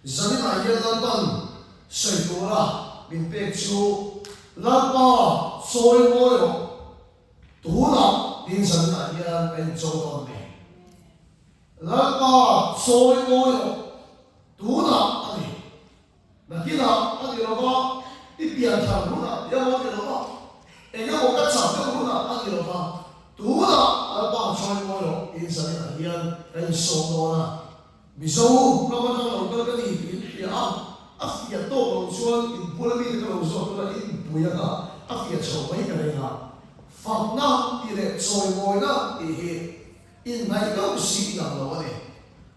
Zaninah hian Lalpan sawi tura min pek chu Lalpa chawi mawi rawh tunah tiin zaninah hian ka incho dawn a ni. Lalpa chawi mawi rawh tunah a ni. Nakinah a ni lo va, i pian thar hunah ti emaw a ni lo va, eng emaw ka chak deuh hunah a ni lo va, tunah Lalpa chawi mawi rawh tiin zaninah hian ka insawm dawn a. Mizo ram atang lo kal ka ni tih in hria a, a fiah tawk loh chuan in bula mite ka lo zawt ula in pui anga a fiah chho mai ka ring a. Fakna tih leh chawimawina tih hi inhnaih deuh si inang lo a ni.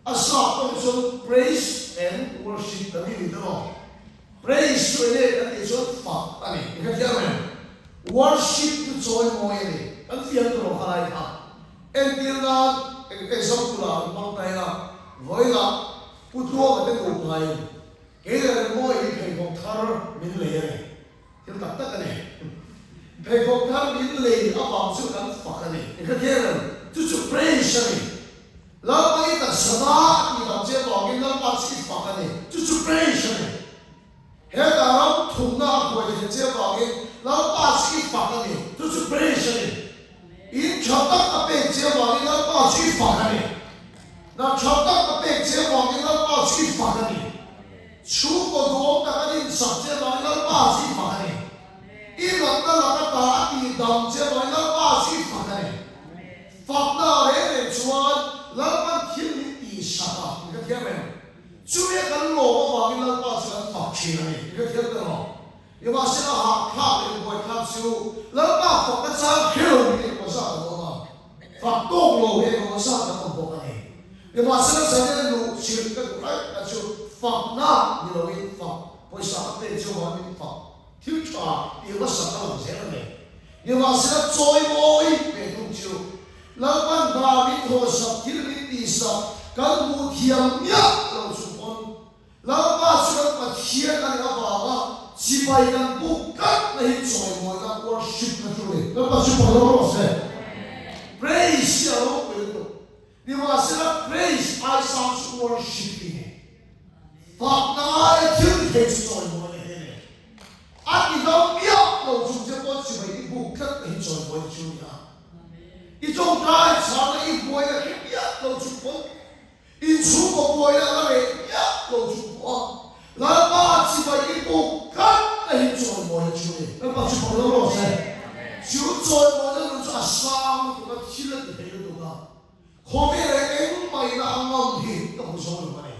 A sap pawh chuan praise and worship kan ti ni ta lo. Praise chu enge kan tih chuan fak a ni. I hrethiam em? Worship chu chawimawi a ni. Kan fiam tur lo kha lai kha. Entir nan eng example ah an hmang ta ila, vawilah Pu Tluanga te nupain kei leh Rengmawi hi pheikhawk thar min lei a ni. Thil tak tak a ni. Pheikhawk thar min lei avang chu kan fak a ni. I hrethiam em? Chu chu praise a ni. Lalpa i taksa na tih dang che avangin Lalpa chu i fak a ni. Chu chu praise a ni. Hetah ram thumna a hruai theih che avangin Lalpa chu i fak a ni, chu chu praise a ni. In tha tak a pek che avangin Lalpa chu i fak a ni. Na tha tak a pek che avangin Lalpa chu i fak a ni. Chhungkaw duhawm tak an insak che avangin Lalpa chu i fak a ni. I natna laka ta a tih dam che avangin Lalpa chu i fak a ni. Fakna reng reng chuan Lalpan thil min tihsak a, i hrethiam em? Chumi a kan lawm avangin Lalpa chu kan fak thin a ni. I hrethiam ta lo. Nimahsela hahthlak leh buaithlak chu Lalpa fakna chang kher lo hi engemaw zat an awm a, fak tawk lo hi engemaw zat an awm bawk a ni. Nimahsela Zanina luh chilh ka duh raih na chu fakna ni loin fak pawisa ka pek chu avangin fak thil tha tih hmasak a lang zel a ni. Nimahsela chawimawi ve thung chu Lalpan hna min thawhsak thil min tihsak kan hmuh thiam miah lo chung pawn Lalpa chu kan Pathian a nih avanga chibai kan buk tlat na hi chawimawina worship na chu a ni. Lalpa chu pawh lo rawh se. Praise hi a ropui lutuk. Nimahsela praise ai sang chu worship hi ni. Fakna aia thil thei chu chawimawina hi a ni. A ti dam miah lo chung che pawn chibai i buk tlat na hi chawimawina chu a ni a. I tawngtai chhana i buaina hre miah lo chung pawn inchhungkaw buaina la reh miah lo chung pawh a Lalpa chibai i buk tlat na hi chawimawina chu a ni. Lalpa chu pawh lo rawh se. Chu chawimawina nun chu a sang lutuk a, thil a ti thei lutuk a. Khawvel ah engmah ina a ngam hi ka hmu zo lo a ni.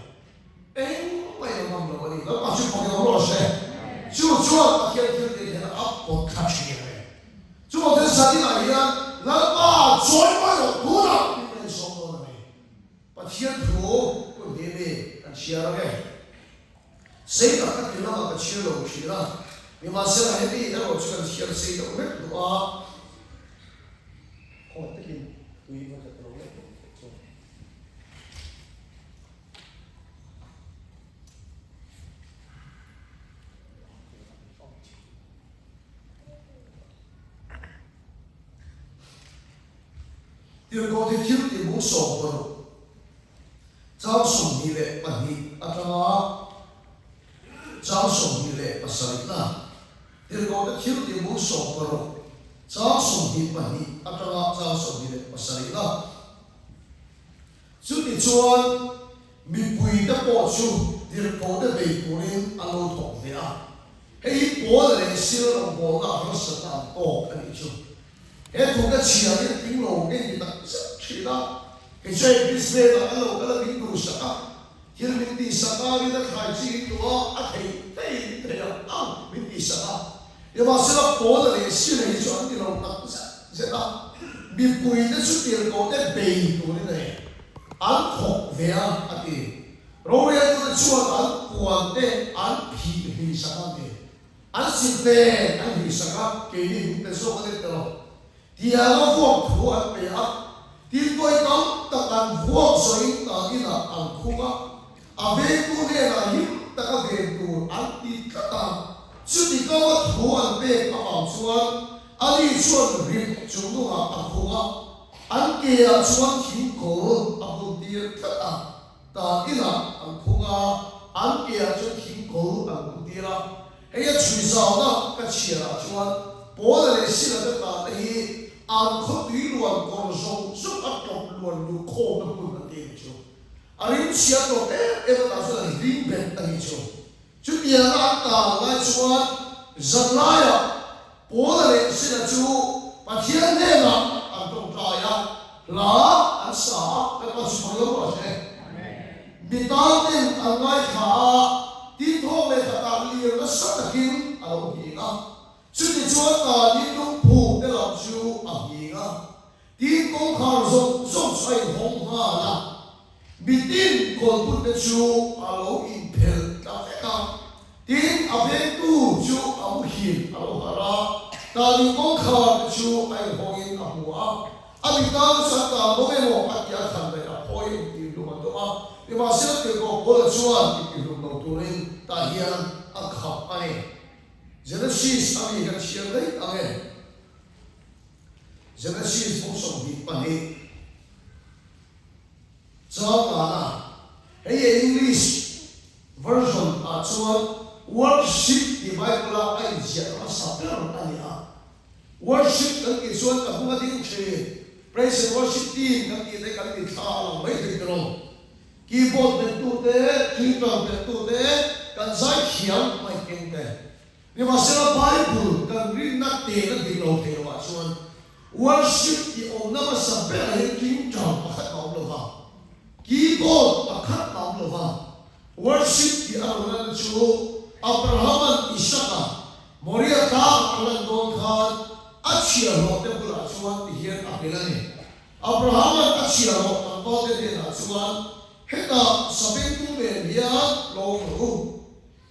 Engmah ina ngam lo a ni. Lalpa chu fak in awm rawh se. Chu chuan Pathian thil tih hian a pawt kha thin a ni. Chuvang chuan Zaninah hian Lalpa chawi mai rawh tunah min rawn sawm dawn a ni. Pathian thu hun hi mi kan chhiar ang e. Sei tak ka ti lamah ka chhiar lo thin a, nimahsela hemi erawh chu kan chhiar sei deuh hlek duh a. Khaw takin tui va khat lo leh tawh theih chuan. Tirhkoh thi thil tih bung 16. Chang 22 atanga chang 27 na Tirhkohte thil tih bung 16 chang 22 atanga chang 27 na Chutichuan mipuite pawh chu tirhkohte bei turin an lo thawk ve a. Hei hi Paul leh Sila rawngbawlna ah harsatna an tawk a nih chu. He thu ka chhiar hi tling lo nge ni tak zet thin a, kei chu hei Brisbane ah ka lo kal a min duhsak a, thil min tihsak a, rin a thlai chi in duh a, a thei thei min thei ang ang min tihsak a, nimahsela Paula leh Sila hi chu an ti lo tak zet zet a, mipui te chu tirhkoh te bei turin a ni, an thawk ve a a ti. Roreltute chuan an puan te an phih hlisak a ni. An silhte an hlisak a, keini min pe zawk a ni ta lo. Tianga vuak thu an pe a, tintuai tam tak an vuak zawhin tan inah an khung a, a vengtu hnenah him taka ven tur an ti tlat a. Chuti kawnga thu an pek avang chuan ani chuan rip chungnungah a khung a, an keah chuan thingkawl a buntir tlat a, tan inah an khung a. An keah chuan thing kawl an bun tir a. Hei a chhui zauna ka chhiarah chuan Paula leh Sila te tanna hi an khaw tui luan kawr zawng zawng a tawp luan luh khawmna hmun an ti a nih chu. A rimchhia tawp em em a tah chuan an hlim bet a nih chu. Chutianga an tan lai chuan zanlaiah Paula leh Sila chu Pathian hnenah an tawngtai a, hla an sa a, Lalpa chu fak lo rawh se. Mi tanten an ngaithla a, tin thawk leh khatah lir nasa takin a lo nghing a. Chuti chuan tanin lungphum te lam chu a nghing a, tin kawngkhar zawng zawng chu a inhawng nghal a. Mitin kawlput te chu a lo inphelh ta vek a, tin a vengtu chu a muhil a lo harh a, tanin kawngkhar te chu a inhawngin a hmu a, a mi tan chu an tan lo emaw a ti a thlan daih a phawi a intihhlum an tum a, nimahsela tirhkoh Paula chuan intihlum lo turin tah hian a khap a ni. Genesis a mi kan chhiar daih ang e. Genesis bung 22. Changana, Hei a English version ah chuan worship tih Bible a a inziah hmasa ber a ni a. Worship kan tih chuan ka hnung a ding thin. Praise and worship team kan tih te kan mitthla a lang mai thei tawh lo. Keyboard perh tu te, guitar perh tu te, kan zaithiam mic keng te. Nimahsela Bible kan rinna tehna dik lo thei loah chuan worship tih awmna hmasa berah hian tingtang pakhat a awm lo va, keyboard pakhat a awm lo va. Worship tih a rawn lanna chu Abraham-a'n Isaka Moria tlang a lan dawn khan a chhiahhlawhte bulah chuan ti hian a hrilh a ni. Abraham-a'n a chhiahhlawh tlangvalte hnenah chuan, Hetah sabengtung nen hian lo awm rawh u.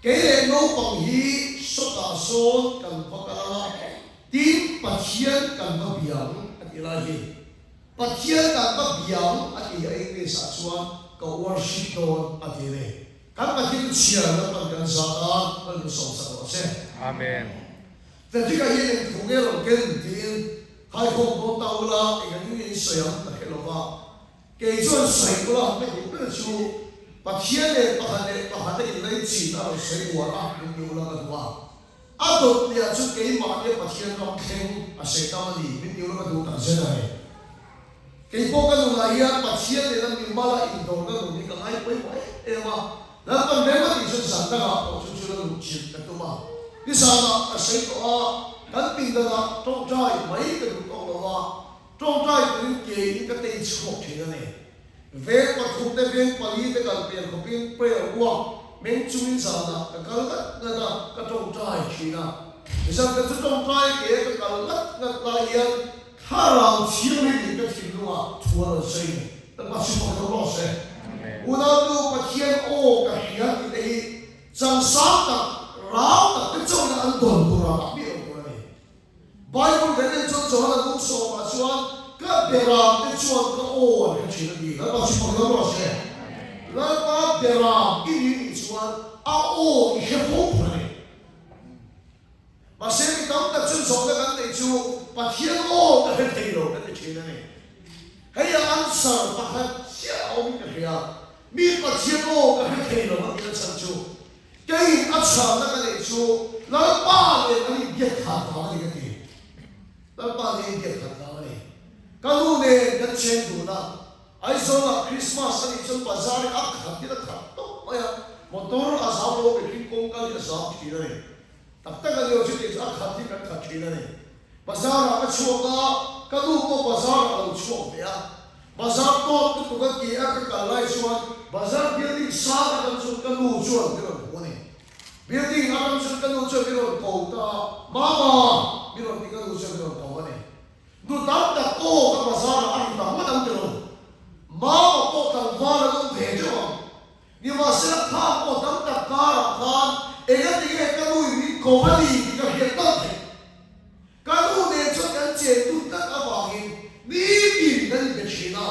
Kei leh naupang hi sawtah sawn kan va kal ang a, tin Pathian kan va bia ang a tih lai hi. Pathian kan va bia ang a tih a English ah chuan ka worship dawn a ti a ni. Kan Pathian chu chhiar lam pan kan zah a, kan lu sawm sak rawh se. Amen. Frederick-a hian eng thu nge lo ken tiin khaikhawm dawn ta ula eng ang in nge in sawi ang ka hre lo va. Kei chuan sawi ula ka duh ber chu Pathian leh pakhat leh pakhat a inlei chin a rawn sawi uar a min ti ula ka duh a. A dawt leh ah chu keimahnia Pathian ram thleng a sawi tam a ni min ti ula ka duh tak zet a ni. Kei pawh ka nunah hian Pathian lehna mimala indawrna nun hi ka ngai pawimawh em em a, Lalpan rem a tih chuan zan dangah pawh chu chu la luh chilh ka tum a. Nizanah ka sawi tawh a, kan pindanah tawngtai mai ka duh tawk lo a, Tawngtai turin keiin ka tei chhuak thin a ni. Veng pathum te veng pali te kal pian khawpin prayer walk meng chungin zanah ka kal ngat ngat a, ka tawngtai thin a. Zan ka chu tawngtai ke ka kal ngat ngat lai hian thlarau thianghlim in ka thinlungah thu a rawn sawi ni. Lalpa chu fak lo rawh se. Unautu Pathian aw ka hria tih te hi changsang tak, rau tak te chauhin an dawn tur a dah miah lo tur a ni. Bible kan en chuan Johana bung sawmah chuan ka beram te chuan ka aw an hre thin a ti. Lalpa chu fak lo rawh se. Lalpa beram i ni nih chuan a aw i hre fo phur a ni. Mahse mi tam tak chuan zawhna kan neih chu Pathian aw ka hre thei lo kan ti thin a ni. Hei a answer pakhat chiah a awmin ka hria. Mi Pathian aw ka hre thei lo a tihna chhan chu Keiin a chhanna ka neih chu Lalpa nen an inbiak khat vang a ni ka ti. Lalpa nen inbiak khat vang a ni. Ka nu nen kan cheng dun a, Aizawlah Christmas a nih chuan bazar hi a khat in a khat tawp mai a, motor a zam lo a mihring kawng kal hi a zam thin a ni. Tak tak a ni lo chutih chu a khat hi kan khat thin a ni. Bazar ah ka chhuak a, ka nu pawh bazar ah a lo chhuak ve a. Bazar tawp lutuk a ti a ka kal lai chuan bazar building sang atang chuan ka nu chuan min rawn hmu a ni. Building atang chuan ka nu chuan min rawn ko ta a, Mama! min rawn ti ka nu chuan min rawn ko a ni. Nu tam tak aw ka bazar ah a ri tam ngawt ang tiraw? Mama pawh tlangval an awm ve teuh ang. Nimahsela khang aw tam tak karah khan engatinge ka nu in min ko a ni tih ka hriat tawp theih. Ka nu nen chuan kan chen tun tlat avangin nitin kan inbe thin a,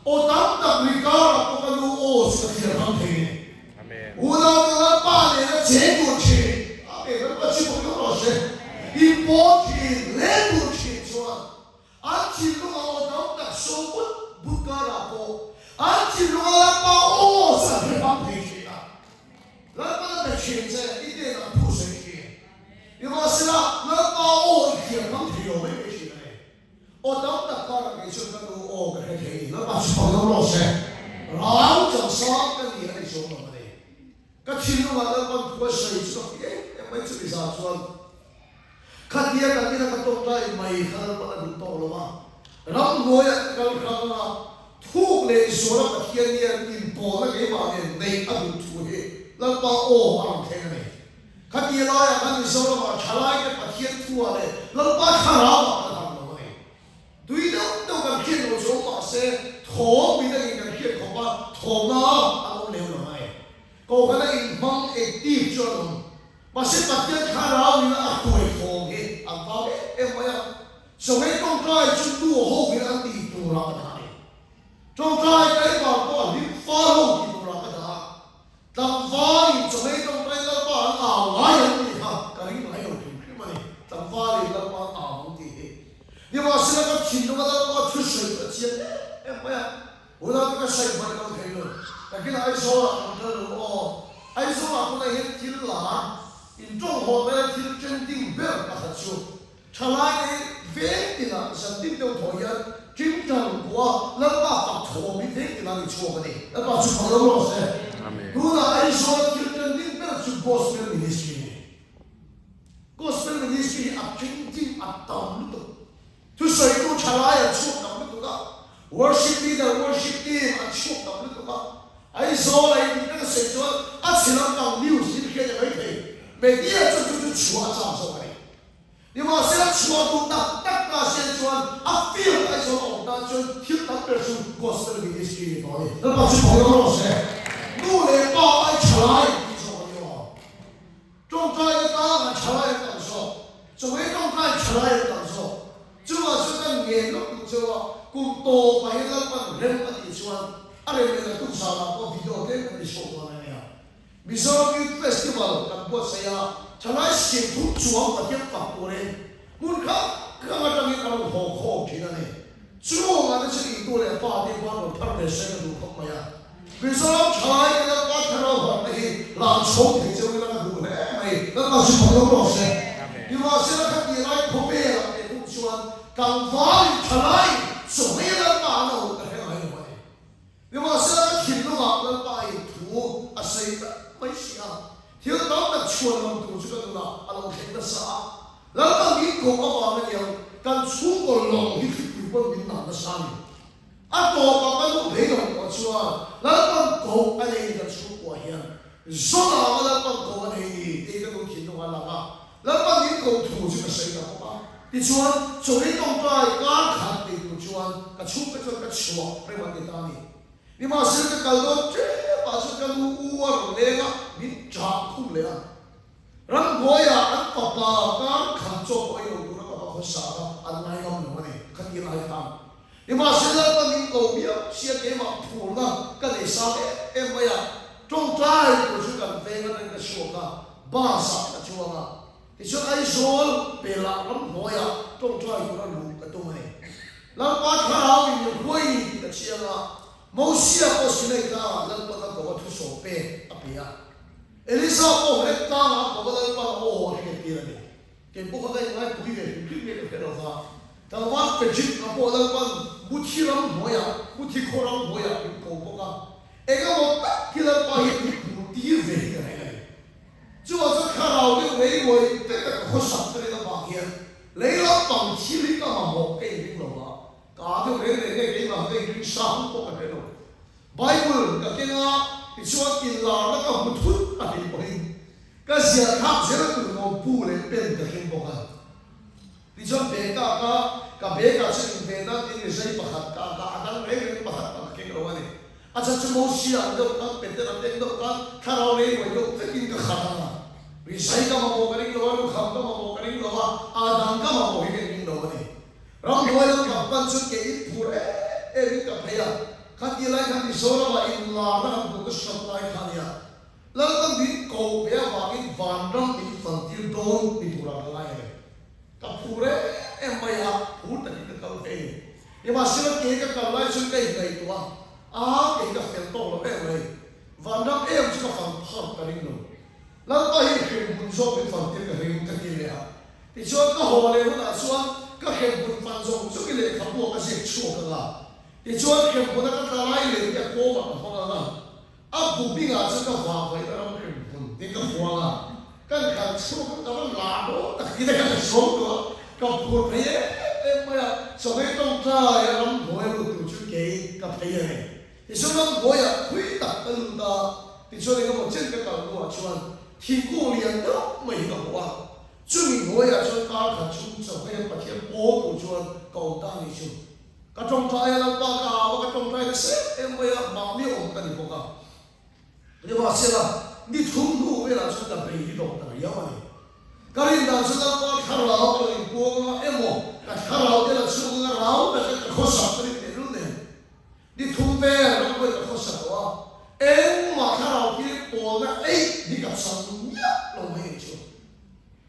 aw tam tak ri karah pawh ka nu aw chu ka thliar hrang thei ni. Unau te Lalpa nena cheng tur thin, Amen, Lalpa chu pawh ilo rawh se, inpawl thin, leng tur thin chuan an thinlungah aw tam tak so but but karah pawh an thinlunga Lalpa aw chu an hre hrang thei thin a. thin che, i hnenah thu sawi thin. Nimahsela, Lalpa aw i thiam hmang thei lo mai mai thin a ni. Aw tam tak karah kei chuan ka nu aw ka hre thei ni. Lalpa chu fak lo rawh se. Rau changsang ka ni a ni chuang lo a ni. Ka thinlungah Lalpan thu a sawi chu ka hmu em em mai chumi zan chuan khatia kan ina ka tawngtai mai kha Lalpan a duh tawh lo a. Ramhnuaiah ka kal hrang a, thuk leh zuala Pathian hian inpawlna keimah nen neih a duh thu hi Lalpa aw a rawn thleng a ni. Khatia laiah khan Mizoramah thalaite Pathian thuah leh Lalpa thlarauah kan harh lo a ni. Tui deuh deuh kan hriat lo chu awm mah se, thawm midangin kan hriat khawp a, thawmna an awm lem lo a ni. Kohhran a inhmang active chu an awm. Mahse Pathian thlarauin a hruai thawm hi an vang em em mai a. Chawei tawngtai chu nu hovin an tih turah ka dah a ni. Tawngtai keimah pawh a hlim fal ho tih turah ka dah a. Tlangvalin chawei tawngtai Lalpa an au ngai ang tih kha ka ring ngai lo hrim hrim a ni. Tlangvalin Lalpa an au ang tih hi. Nimahsela ka thinlunga Lalpa thu sawi chu a chiang em em mai a. Hunah te ka sawi hmaih lo thei lo. Takin Aizawlah kan kal lo aw. Aizawlah tunah hian thil lar, intawng haw maia thil trending ber pakhat chu Thalai nei veng tinah zan tin deuh thaw hian Ṭingṭang kua Lalpa fak thawm hi veng tinah ni chhuak a ni. Lalpa chu fak lo rawh se. Tunah Aizawl thil trending ber chu Gospel Ministry a ni. Gospel Ministry hi a trending a tam lutuk. Thusawitu thalai an chhuak tam lutuk a, Worship leader, worship team an chhuak tam lutuk a. Aizawl a intih tak a sawi chuan a chhe lampang news hi hriat a maithei. Media chuan chu chu chhuah a chak zawk a ni. Nimahsela chhuah duh tak tak ta sian chuan a field Aizawl a awm tan chuan thil tam ber chu Gospel Ministry ni tawh a ni. Lalpa chu fak lo rawh se. Nu leh pa ai thalai an tih zawk a ni aw. Tawngtai na tang an thalai an tam zawk. Chawei tawngtai thalai an tam zawk. Chuvah chuan kan ngen lawk duh cheu a, kum tawpah hian Lalpan rem a tih chuan a rem leh naktuk zanah pawh video tlem kan ti chhuak dawn a nia. Mizoram Youth Festival kan buatsaih a, thalai 30 chuang Pathian fak turin hmun hrang hrang atangin a rawn haw khawm thin a ni. Chungah te chu intu leh pa te khuan rawn thar ve se ka duh khawp mai a. Mizoram thalai te Lalpa thlarau harhna hi lan chho thei cheu ila ka duh hle mai. Lalpa chu fak lo rawh se. Nimahsela kha tih lai khawvelah teh tum chuan tlangvalin thalai chawhmei Lalpa an auh ka hre ngai lo a ni. Nimahsela ka thinlungah Lalpa in thu a sawi tlat mai si a, thil tam tak chhuan lam tur chu ka nunah a lo thleng nasa a. Lalpa min koh avang a niang, kan chhungkaw lawng hi thlipui pawn min nang nasa a ni. A tawpah ka luh phei lo pawh chuan Lalpa'n koh a nei ni kan chhungkua hian Zonanga Lalpa'n koh a nei ni tih ka nu thinlungah a lang a. Lalpa min koh thu chu ka sawi ta bawk a. Tichuan, chawei tawngtai kar khat nei tur chuan ka chhungte chuan ka chhuah rem an ti ta a ni. Nimahsela ka kal dawn ṭep ah chuan ka nu u a rawn leng a, min ṭah khum leh a. Ramhnuaiah an fapa kar khat chaw pawh ei lo tura ka va khawsa kha an ngai ngam lo a ni, kha ti lai khan. Nimahsela Lalpa min ko miau sia keimah phurna ka nei sang em em mai a, tawngtai tur chu kan veng atangin ka chhuak a, bus ah ka chuang a, tichuan Aizawl pelah ramhnuaiah tawngtai tura luh ka tum a ni. Lalpa thlarau in min hruai ni tih ka chiang a, Mosia pawh Sinai tlangah Lalpan a ko a thusawm pek a pe a, Elisa pawh Horeb tlangah a ko a Lalpan a aw a hriattir a ni. Kei pawh kha ka inngaipui ve hrim hrim nge ka hre lo va, tlangval Pejit a pawh Lalpan Muthi ram hnuaiah, Muthi khaw ram hnuaiah min ko bawk a, eng emaw tak hi Lalpa hian min hmuh tir ve hi ka reng a ni. Chuvang chuan thlarau deuh rei ruai veka ka khawsak ka rin avang hian lei lampang thil hi ka mamawh ka inring lo va, ka deuh reng reng nge keimah ka inring sang pawh ka hre lo. Bible ka keng a, tichuan inlarna ka hmu thut a hlei pawhin ka ziah thlak zel tur nuam pu leh pen ka thleng bawk a. Tichuan bag-ah ka ka bag-ah chuan inve nan tin rizai pakhat ka ka a dang reng reng pakhat pawh ka keng lo a ni. A chhan chu Mosia ang deuh khan, Petera te ang deuh khan thlarau lei ruai deuh vekin ka khat ang a. Rizai ka mamawh ka ring lo a, lukham ka mamawh ka ring lo a, a dang ka mamawh hi ka inring lo a ni. Ramhnuai lam kan pan chuan ke in phur em em in ka phei a, khati lai khan Mizoramah inlarna kan hmuh ka hriat lai kha a nia. Lalpan min koh ve avangin vanram min fantir dawn ni turah ka ngai a ni. Ka phur em em mai a, phur takin ka kal phei a ni. Nimahsela ke ka kal lai chuan ka inngaihtuah a, a kei ka fel tawk lo em mai. Vanram em chu ka fan phar ka ring lo. Lalpa hi hremhmun zawk min fan tir ka ring ka ti leh a. Tichuan ka haw leh hunah chuan ka hremhmun fan zawng zawng i lehkhabu ah ka ziak chhuak ang a. Tichuan hremhmuna ka tla lai leh hi a kawmah ka hmang ang a. A bu bingah chuan ka vahvaihna ram hremhmun ding ka huang a. Kan kal chhuak a, ka va la dawn tak tih te kha ka sawi tawh a. Ka phur phei em em mai a, chawhmeh tawngtai a ramhnuai lut tur chu kei ka phei a ni. Tichuan ramhnuaiah phui tak ka lut a, tichuan engemaw chen ka kal hnuah chuan thingkung lian deuh mai hi ka hmu a, chumi hnuaiah chuan kar khat chhung chawhmeh Pathian pawl tur chuan ka awm ta a nih chu. Ka tawngtai a, Lalpa ka au a, ka tawngtai nasa em em mai a, mahni awm ka ni bawk a. Nimahsela, ni thum hnu velah chuan ka bei hi dawk ta riau a ni. Ka rin dan chu Lalpa thlarau ka lo inpuang anga emaw, ka thlarau te la chhung anga rau taka ka khawsak ka rin tehlul nen. Ni thum vel ram pawhin ka khawsa tawh a, engmah thlarau thil pawlna eih hi ka chang miah lo mai ang chu.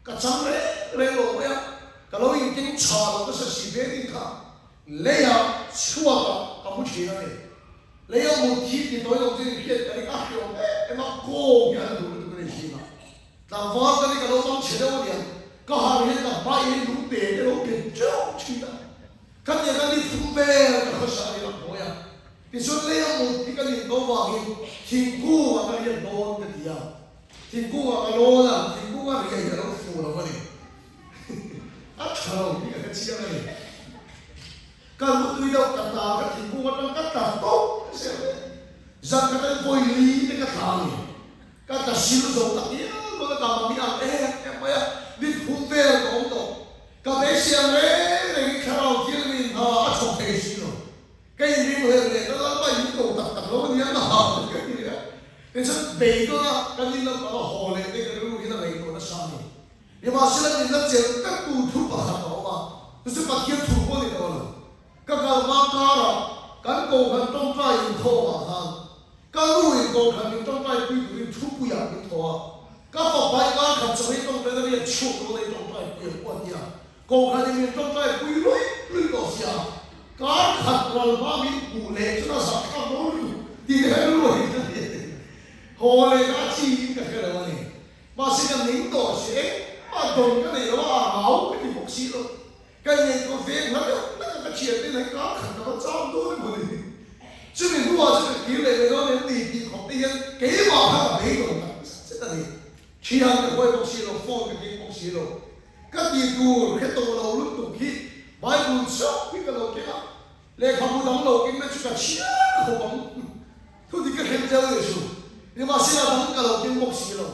Ka chang reng reng lo mai a, ka lo inkeng tha lo nasa si ve din kha leiah chhuakah ka mu thin a ni. Leia mut hi ti tawi lo chuan inhriat ka ring a hreawm em em a, kawng hi a la duh lutuk a ni thin a. Tlangval ka ni ka lo mang chhe deuh a niang, ka harh hian ka hmaiah hian lungte te lo bet teuh thin a. Ka tia ka ni thum vel ka khawsa a ni lo hnuai a, tichuan lei a mut hi ka nin to vangin thingkungah ka riak dawn ka ti a, thingkungah ka lawn a, thingkunga riah hi a lo fu lo a ni. A tha lo tih ka hre chiang a ni. Ka mutui deuh ka ta ka thingkung atang ka tla tawp zel mai. Zan khat an vawi li te ka tla a ni. Ka tla sil zo tak hial dawn a, ka mami ang em em mai a, ni thum vel ka awm tawh. Ka beisei ang reng rengin thlarau thianghlim hna a chhawk thei si lo. Ka inring hlel leh ta Lalpa in ko tak tak lo a nia na ha ka ti leh a. Tichuan beidawn a kan in lampang a haw leh te ka rilru hian a ngaihtuah nasa a ni. Nimahsela min la chelh tak tu thu pakhat a awm a, chu chu Pathian thu pawh a ni tawh lo. Ka kal hma karah kan kohhran tawngtai inkhawmah khan Ka nu in kohhran min tawngtai pui turin thupuiah min thaw a, ka fapa i kar khat chawhmeh tawngtaina riak chhuak dawn a i tawngtai pui ang pawh a ti a, kohhran in min tawngtai pui luih luih tawh sia, kar khat ral hma min hmuh leh chuan a zahthlak dawn lutuk tih te kha rilru a hit a ni. Haw leh kha a chi in ka hre lo a ni. Mahse ka ning tawh si, engmah dawn ka nei lo a, a rau ka ti bawk si lo. Ka inngaihtuah ve hla deuh tak a, ka thiante in hei kar khat ka va cham dawn emaw ni. Chumi hnuah chuan ka kir leh leh dawn em ni tih khawp te hian keimah kha ka beidawng tak zet zet a ni. Thian ka huai bawk si lo, phone ka keng bawk si lo. Ka tih tur hre tawh lo lutuk hi Bible chauh hi ka lo keng a, lehkhabu dang lo keng na chu ka chhiar khawp ang. Thudik ka hrilh tel leh chu. Nimahsela dang ka lo keng bawk si lo.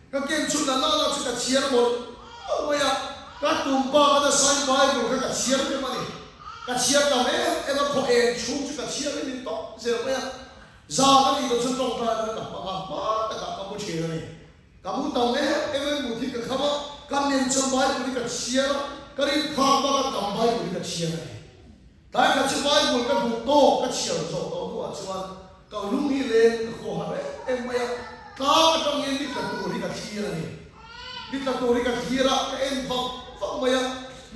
Ka ken chhun a nana chu ka chhiar mawlh mawlh mai a, ka tum bak a nasain Bible kha ka chhiar em a ni. Ka chhiar tam em em a, khaw eng chhung chu ka chhiar em in tawp zel mai a. Zan a nih loh chuan tawngtai nan ka hmang a, hma takah ka mu thin a ni. Ka mu tam em em a, mut hi ka kham a, ka men chuan Bible hi ka chhiar a, ka rin phak bak a tam Bible hi ka chhiar a ni. Tlai khat chu Bible ka duh tawk ka chhiar zawh tawh hnuah chuan ka lung hi leng ka khaw har em em mai a, tlang atang hian ni tla tur hi ka thlir a ni. Ni tla tur hi ka thlir a, ka en vang vang mai a,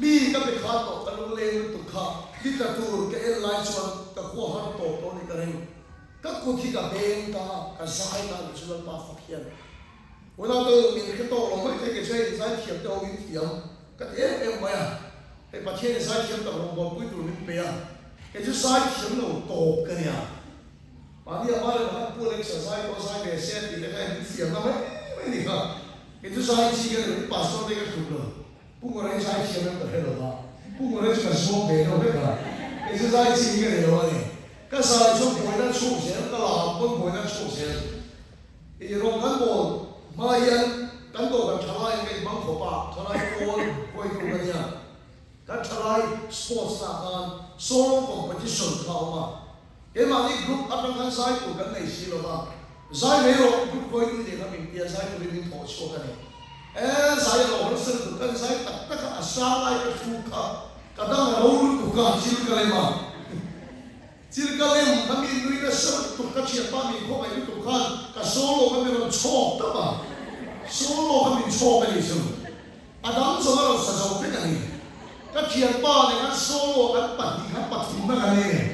mi ka be khan tawh ka lung leng lutuk kha ni tla tur ka en lai chuan ka khaw har tawp tawh a ni ka ring. Ka kut hi ka beng ta a, ka zai ta a ni chu Lalpa fak hian. Unau te u, min hre tawk lo mai thei ke che in zaithiam te ho in thiam ka ti em em mai a, hei Pathian in zaithiam tak rawngbawlpui tur min pe a, kei chu zaithiam lo tawp ka nia. Mahni a hma leh pakhat Pu Alex-a zai pawh zai ve se tih te kha in thiamna mai mai ni kha, kei chu zai chi ka ni lo, in pastor te ka tluk lo, Pu Ngawrei zaithiam em ka hre lo va, Pu Ngawrei chu ka zuam ve deuh vek a, kei chu zai chi ka ni lo a ni. Ka zai chuan buaina chhuk zel, ka lam pawn buaina chhuk zel. I rawng kan bawl hma hian kan dawhkan thalai in ka inhmang khawp a, thalai pawl huaitu ka nia. Kan thalai sports ah khan solo competition kha a awm a, keimahni group atang khan zai tur kan nei si lo va, zai mai rawh group huaitu nih kha min tia zai turin min thawh chhuak a ni. E zai a lo harsa lutuk, kan zai tak tak a, a sang lai ka thu kha ka dang a ro lutuk a, chil ka lem a. Thil ka lem kha mi nui nasa lutuk ka thianpa min khawngaih lutuk khan ka solo kha min rawn chhawk tawp a, solo kha min chhawk a nih chu. A dang zawng a rawn sa zo vek a ni. Ka thianpa nen khan solo kan pahnih khan pathumna kan nei a ni.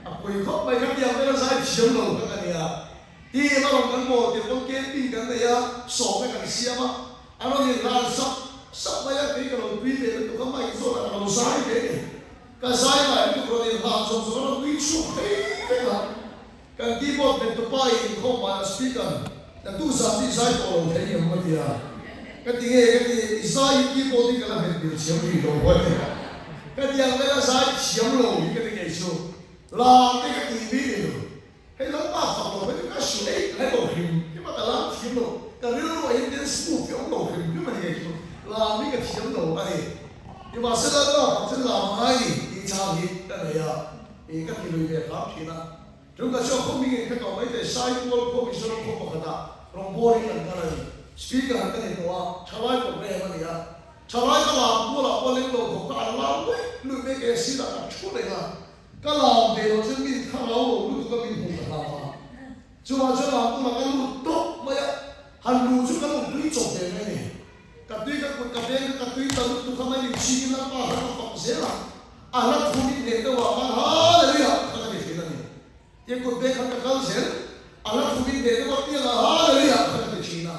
A pui khawp mai kha tiang vela zai thiam lo kha ka nia. Team a rawn kan bawl tirh pawn camping kan nei a, sawmna kan siam a, a rawn inhlan sap sap mai a, kei ka lo tui ve lutuk a, mic zawtah ka lo zai ve a ni. Ka zai ngai lutuk rawn inhlan zawng zawng a rawn nui chhuak phei vek a. Kan keyboard hmet tupa in inkhawm banah speaker na tu zat chu i zai tawh lo thei em a ti a, ka ti nge ka ti, i zai hi keyboard in ka la hmet bil thiam rih lo a ti a, ka ti ang vel a zai thiam lo hi ka ti ngei chu lam te ka ti mi ni lo, hei lalpa fak lo phei chu ka hrilh eih ka lo hrim hrim a ka lam thiam lo, ka rilru ah hian dance move hi a awm lo hrim hrim a ni ngei chu lam hi ka thiam lo a ni, nimahse lalpa fak chu lam a ngai ni tih chang hi ka nei a. Ih ka ti lui ve hram thin a. Ṭum ka chuak khawp mingin ka tawh mai thei Saitual khua Mizoram khua pakhatah rawngbawlin kan kal a ni. Speaker han ka nei tawh a, ṭhalai program a ni a. Ṭhalai ka lam tualah pawh leng lo khawp kha an lam luih luih mai ke sirah ka ṭhu reng a. Ka lam ve loh chuan min thlarau lo lutuk a min hmuh ka hlau a. Chuvang chuan lam tualah ka lut tawp mai a, han luh chu ka lo tui chawp ve mai a ni. Ka tui ka kut ka veng ka tui ta lutuk kha mai min chhingin Lalpa kha ka fak zel a. A hla thu min hneh deuh ah khan Hallelujah kha ka ti thin a ni. Tia kut beng khan ka kal zel, a hla thu min hneh deuh a piang ah Hallelujah kha ka ti thin a.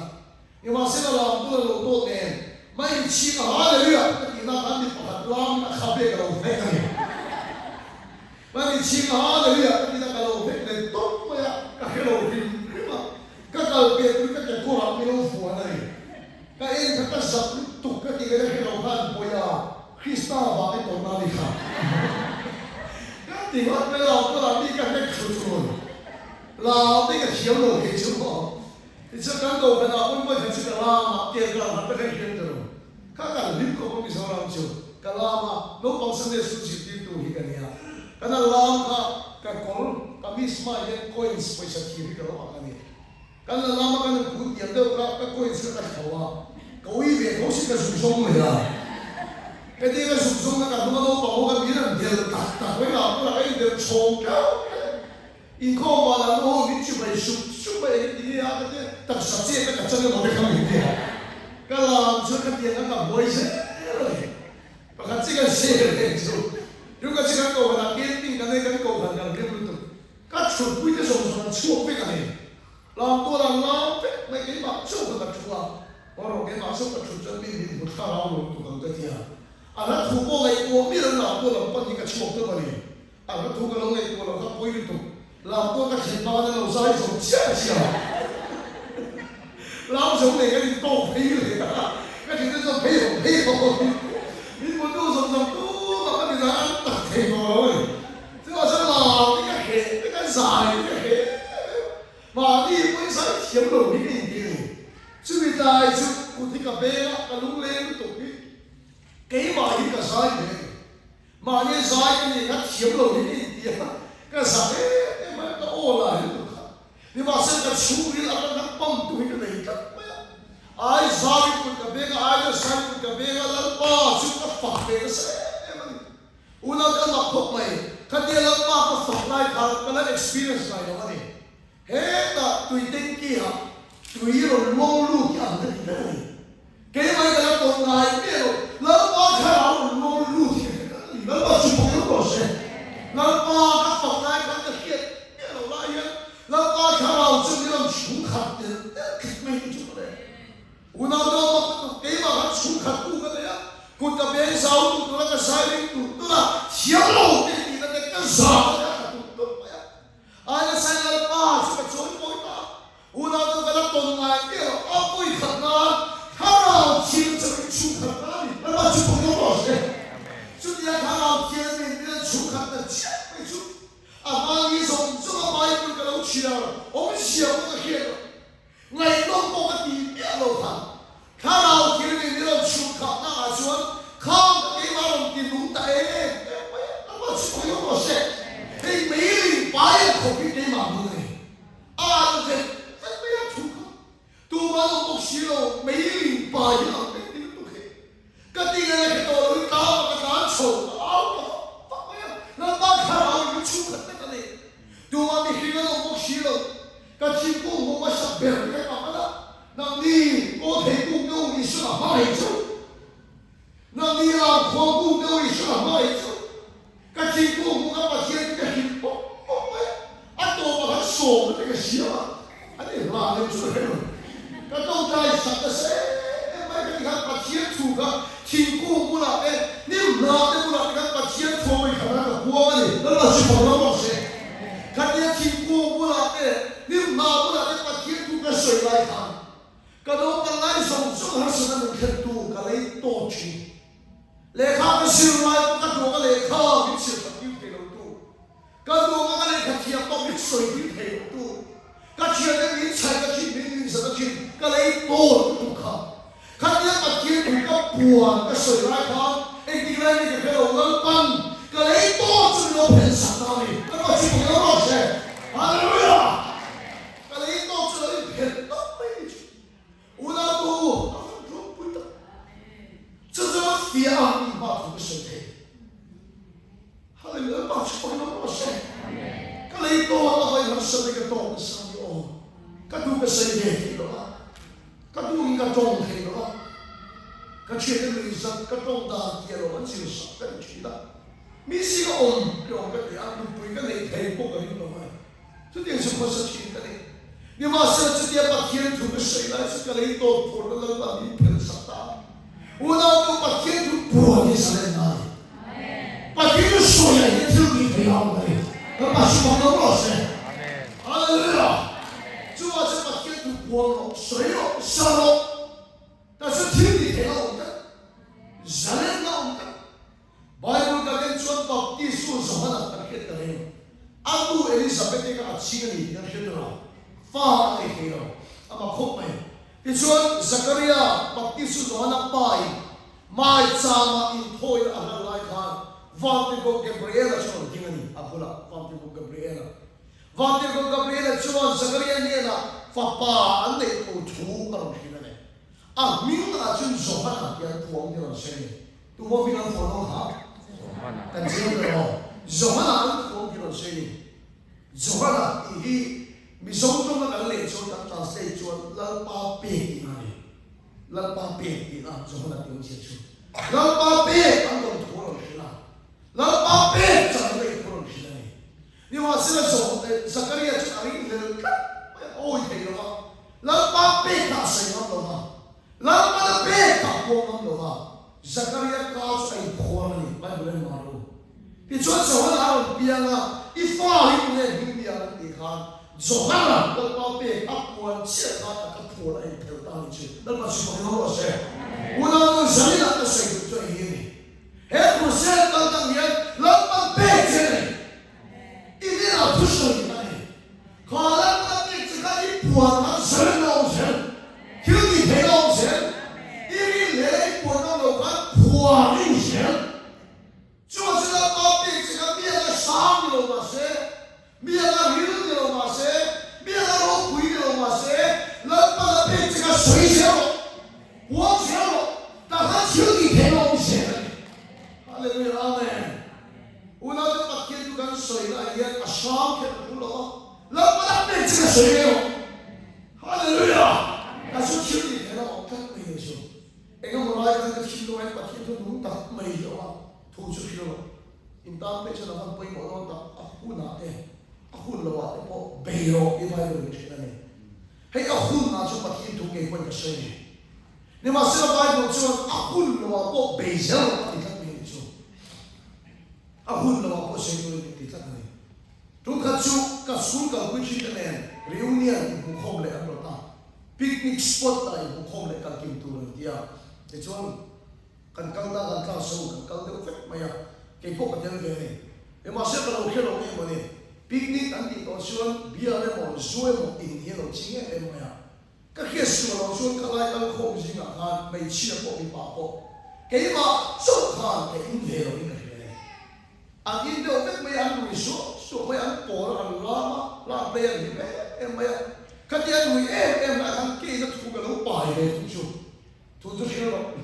Nimahsela lam bula lo tawt nen mai in chhing a Hallelujah ka tih na khan mi pakhat lam in a kha bek a lo hnek a ni. Mai in chhing a Hallelujah ka tih na ka lo hnek leh tawp mai a, ka hre lo hrim hrim a, ka kal peh tur ka kekawr ah min lo vuan a ni. Ka en kha ka zak lutuk ka tih ka hre lo khan pawi a. Krista vang i tawrhna a ni kha. Ka ti ngawt mai lo, ka lah mi ka hnek thlu thul. Lau te ka thiam lo thei chu maw. Tichuan kan kohhran ah pawn vawikhat chu ka lam a, tel ka lam khat vek a inhriat ka lo. Kha kan hlim khawp a Mizoram chu ka lam a, naupang Sunday school zirtirtu hi ka nia. Kan a lam kha ka kawr, kamis hmaah hian coins pawisa thir hi ka lo ak a ni. Kan la lama kan in put diam deuh kha ka coins kha ka thlo a, ka ui ve tho si ka zuk zawng mai a. Ka tia ka zuk zawng na ka hnung a naupang ho kha min an del tak tak mai lah pawh lah ka in del chhawng keuh keuh. Inkhawm vanah nu ho min chi mai sup sup mai engin ti nge a ka tia taksa chet a ka chang emaw te kha min tia. Ka lam chuan ka tiang a ka buai zel a ni. Pakhat chi kan share leh chu Tunka chi kan kohhran ah camping kan nei kan kohhran kan hlim lutuk. Ka chhutpui te zawng zawng an chhuak vek a ni. Lam tual an lam vek mai keimah chauh kha ka thu a, aw rawh keimah chauh ka thut chuan mi min hmu thlarau lo lutuk ang ka ti a. A hla thu pawh ngaihtuah miah lo lam tual lam pan hi ka chhuak deuh a ni. A hla thu ka lo ngaihtuah loh kha pawi lutuk. Lam tual ka thlen hma khan an lo zai zo chiah chiah a. Lam zo nei kan intawk phei leh a, ka thin te chuan phei haw phei haw min hmutu zawng zawng tumah ka ti zan an tak thei tawh lo a ni. Chuvang chuan lam hi ka hreh te ka zai hi ka hreh em em a, mahni pawhin zai thiam lo hi ka inti a ni. Chumi tlai chu kut hi ka beng a, ka lungleng lutuk hi keimah hi ka zai ve a ni. Mahni zai ka nih kha thiam lo hi ka inti a, ka zak em em a, ka aw lai lutuk kha. Nimahsela ka chhungril atang khan pamtu hi ka nei tlat mai a, ai zai kut ka beng a, ai zai kut ka beng a, Lalpa chu ka fak ve nasa em em a ni. Unau te mak khawp mai, khatia Lalpa ka fak lai khan ka la experience ngai lo a ni. Hetah tui tanky ah tui rawn luang lut hi ang ka ti vek a ni. Keimah hi ka la tawn ngai miah lo, Lalpa thlarau rawn luang lut hi ka hre tlat a ni. Lalpa chu fak lo rawh se. Lalpa ka fak lai khan ka hriat miah lo lai hian Lalpa thlarau chu min rawn chhungkhat tel tel tlat mai hi chu ka le. Unau te awm a tuk keimah khan chhungkhat tu ka nei a, kut ka beng zau tur tur a ka zai ring tur tur a, thiam lo te tihna te ka zah te kha ka tum tawp mai a. Ai nasa in Lalpa chu ka chawi pawi ta a, unau te ka la tawn ngai miah lo, a pawi khat nan thlarau thiam chu in chhungkhat ta a ni, Lalpa chu pawi lo rawh se. Chutia thlarau thiam a nih mian chhungkhat ta chiah mai chu a hmangni zawng zawng a Bible ka lo chhiar awmzia pawh ka hriat lo. Ngaihnawm pawh ka ti miah lo kha. Thlarau thil nih min rawn chhun khah na ah chuan khang ka keimah rawn ti nung ta em em mai a, a rawn chhuak lo rawh se. Hei meiling pai ang khawp hi keimah hmun a ni. A an vet vet mai a thu kha. Tumah an awm bawk si lo, meiling pai hi ang vek ti lutuk hi. Ka ti nge hre tawh lo i tlang a ka tlan chho ka au ta vak vak mai a, Lalpa thlarau in min chhung khat vek a ni. Tumah mihring an awm bawk si lo. Ka thingkung hmuh hmasa ber ka tam a, nangni kaw thei kung deuh Isua a hmangaih chu. Nangni rangkhuang kung deuh Isua a hmangaih chu. Ka thingkung hmuh ka Pathian chu ka hrilh pawp pawp mai a, a tawpah khan sawmna te ka siam a. thu kha thingkung bulah te, hnim hna te bulah te khan Pathian thu a vawi khat a ka puang a ni. Lalpa chu fak ram rawh se. Khatia thingkung bulah te, hnim hna bulah te Pathian thu ka sawi lai khan ka naupang lai zawng zawng harsatna min thlentu ka lei tawt thin. Lehkha ka zir lai pawh ka duang a lehkha min chhiar that tir thei lo tu. Ka duang a ka lehkha thiam pawh min sawi tir thei lo tu. Ka thiante min chhaih na thin, min nuihzat na thin, ka lei tawn lutuk kha. Khatia Pathian thu ka puan ka sawi lai khan engtik lai nge ka hre lo, Lalpan ka lei tawn chu min lo phelh sak ta a ni. Ka ruat chu ka lo rawt che. Hallelujah! Ka lei tawn chu lo inphelh tawp mai ni chu. Unau tu a van ropui tak. Chu chu fiah ang tih hma thu ka sawi thei. Hallelujah Lalpa chu pakin awm rawh se. Ka lei tawn a vai harsat hi ka tawk nasa a ni aw. Ka duh ka sawi ve thei lo a. Ka duh in ka tawng thei lo a. Ka thiante nuih zat ka tawng dan tih alo an zir sak ka ni thin a. Mi zing a awm ka awm ka ti a, nupui ka neih thei pawh ka ring lo mai. Chutiang chu khawsa thin ka ni. Nimahsela chutia Pathian thu ka sawi lai chu ka lei tawp phurna Lalpa min phelh sak ta. Unau nu Pathian thu puan hi zalen na a ni. Pathian thu sawiah hian thil tih theih a awm a ni. Lalpa chu fak lo rawh se. Hallelujah! Chuvah chuan Pathian thu puan rawh, sawi rawh, sa rawh. Tah chuan thil tih theih a awm tlat. Zalenna a awm tlat. Bible kan en chuan Baptistu Johana kan hriat ta reng. A nu Elizabeth-i kha a ching a ni tih kan hriat ta lo. Fa a nei thei lo. A mak khawp mai. Tichuan, Zakaria, Baptistu Johana pa in maichama inthawina a hlan lai khan Vantirhkoh Gabriela chu a rawn ding a ni a bulah. Vantirhkoh Gabriela. Vantirhkoh Gabriela chuan Zakaria hnenah fapa an neih tur thu a rawn hrilh a ni. A hming ah chuan Johana tih an phuang tih a rawn sawi a ni. Tumaw hming an phuah dawn kha? Kan chiang ber aw. Johana an phuang tih rawn sawi a ni. Johana tih hi Mizo tawnga kan leh chuan kan translate chuan Lalpa pek tihna a ni. Lalpa pek tihna Johana tih awmzia chu. Lalpa pek an rawn thu a rawn hrilh a. Lalpa pek chan an ei thu a rawn hrilh a ni. Nimahsela Zakaria chu a ringhlel tlat mai a, a awi thei lo va. Lalpa pek kha a sawi ngam lo va. Lalpana pek kha a puang ngam lo va, Zakaria ka chu a inphuar a ni, Bible en mar u. Tichuan Johana a rawn piang a, I fa hi tunge hming ni ang an tih khan, Johana Lalpa pek a puan chiah khan a ka phuar a inphelh ta a ni chu. Lalpa chu fak in awm rawh se. Unau nu Zaninah ka sawi duh chu a hi a ni. He crusade kal tang hian Lalpan pek che a nei. I hnenah thusawi a ni. Kha Lalpan pek che kha i puan khan zalen a awm zel, thil tih theih a awm zel. I rin leh i puan awm lo khan phuar i ni zel. Chuvang chu Lalpa pek che kha mi anga sang ni lo mah se, mi anga ril ni lo mah se, mi anga ropui ni lo mah se, Lalpan a pek che kha sawi zel rawh, puang zel rawh, tah khan thil tih theih a awm zel a ni. Hallelujah Amen. Unaute Pathian chu kan sawi lai hian a hrang kher a ṭul lo a, Lalpa lam ber chu ka sawi ve rawh. Hallelujah! Ka chu thil tih theihna awm tlat mai ni chu. Eng emaw lai khan ka thin lung ain Pathian chu nung tak mai hi a awm a, thu chu hrilh rawh. In tan pawh chuan a van pawimawh dawn tak, a hunah te, a hun lohah te pawh bei rawh tih Bible in hrilh a ni. Hei a hunah chuan Pathian thu ngei pawhin ka sawi a ni. Nimahsela Bible chuan a hun lohah pawh bei zel rawh a ti tlat mai ni chu. A hun lohah pawh sawi turin min ti tlat a ni. Tumkhat chu ka school kalpui thin te nen reunion inhmuhkhawm leh an rawt a, picnic spot ah inhmuhkhawm leh kal kim tur an ti a. Tichuan kan kal ta, kan class ho kan kal deuh vek mai a, kei pawh ka tel ve a ni. Nimahse ka lo hre lo nge mawni, picnic an tih tawh chuan beer emaw zu emaw in hi a lo ching em em mai a. Ka hriat sual loh chuan ka lai kal khawm zingah khan hmeichhia pawh mipa pawh keimah chauh khan ka in ve loin ka hria e. An in deuh vek mai a, an rui suah suah mai a, an pawl a, an lam a, lak play an hlim em em mai a. Khatia an rui em em lai khan keina thu ka lo pai ve thung chu, thu chu hria rawh.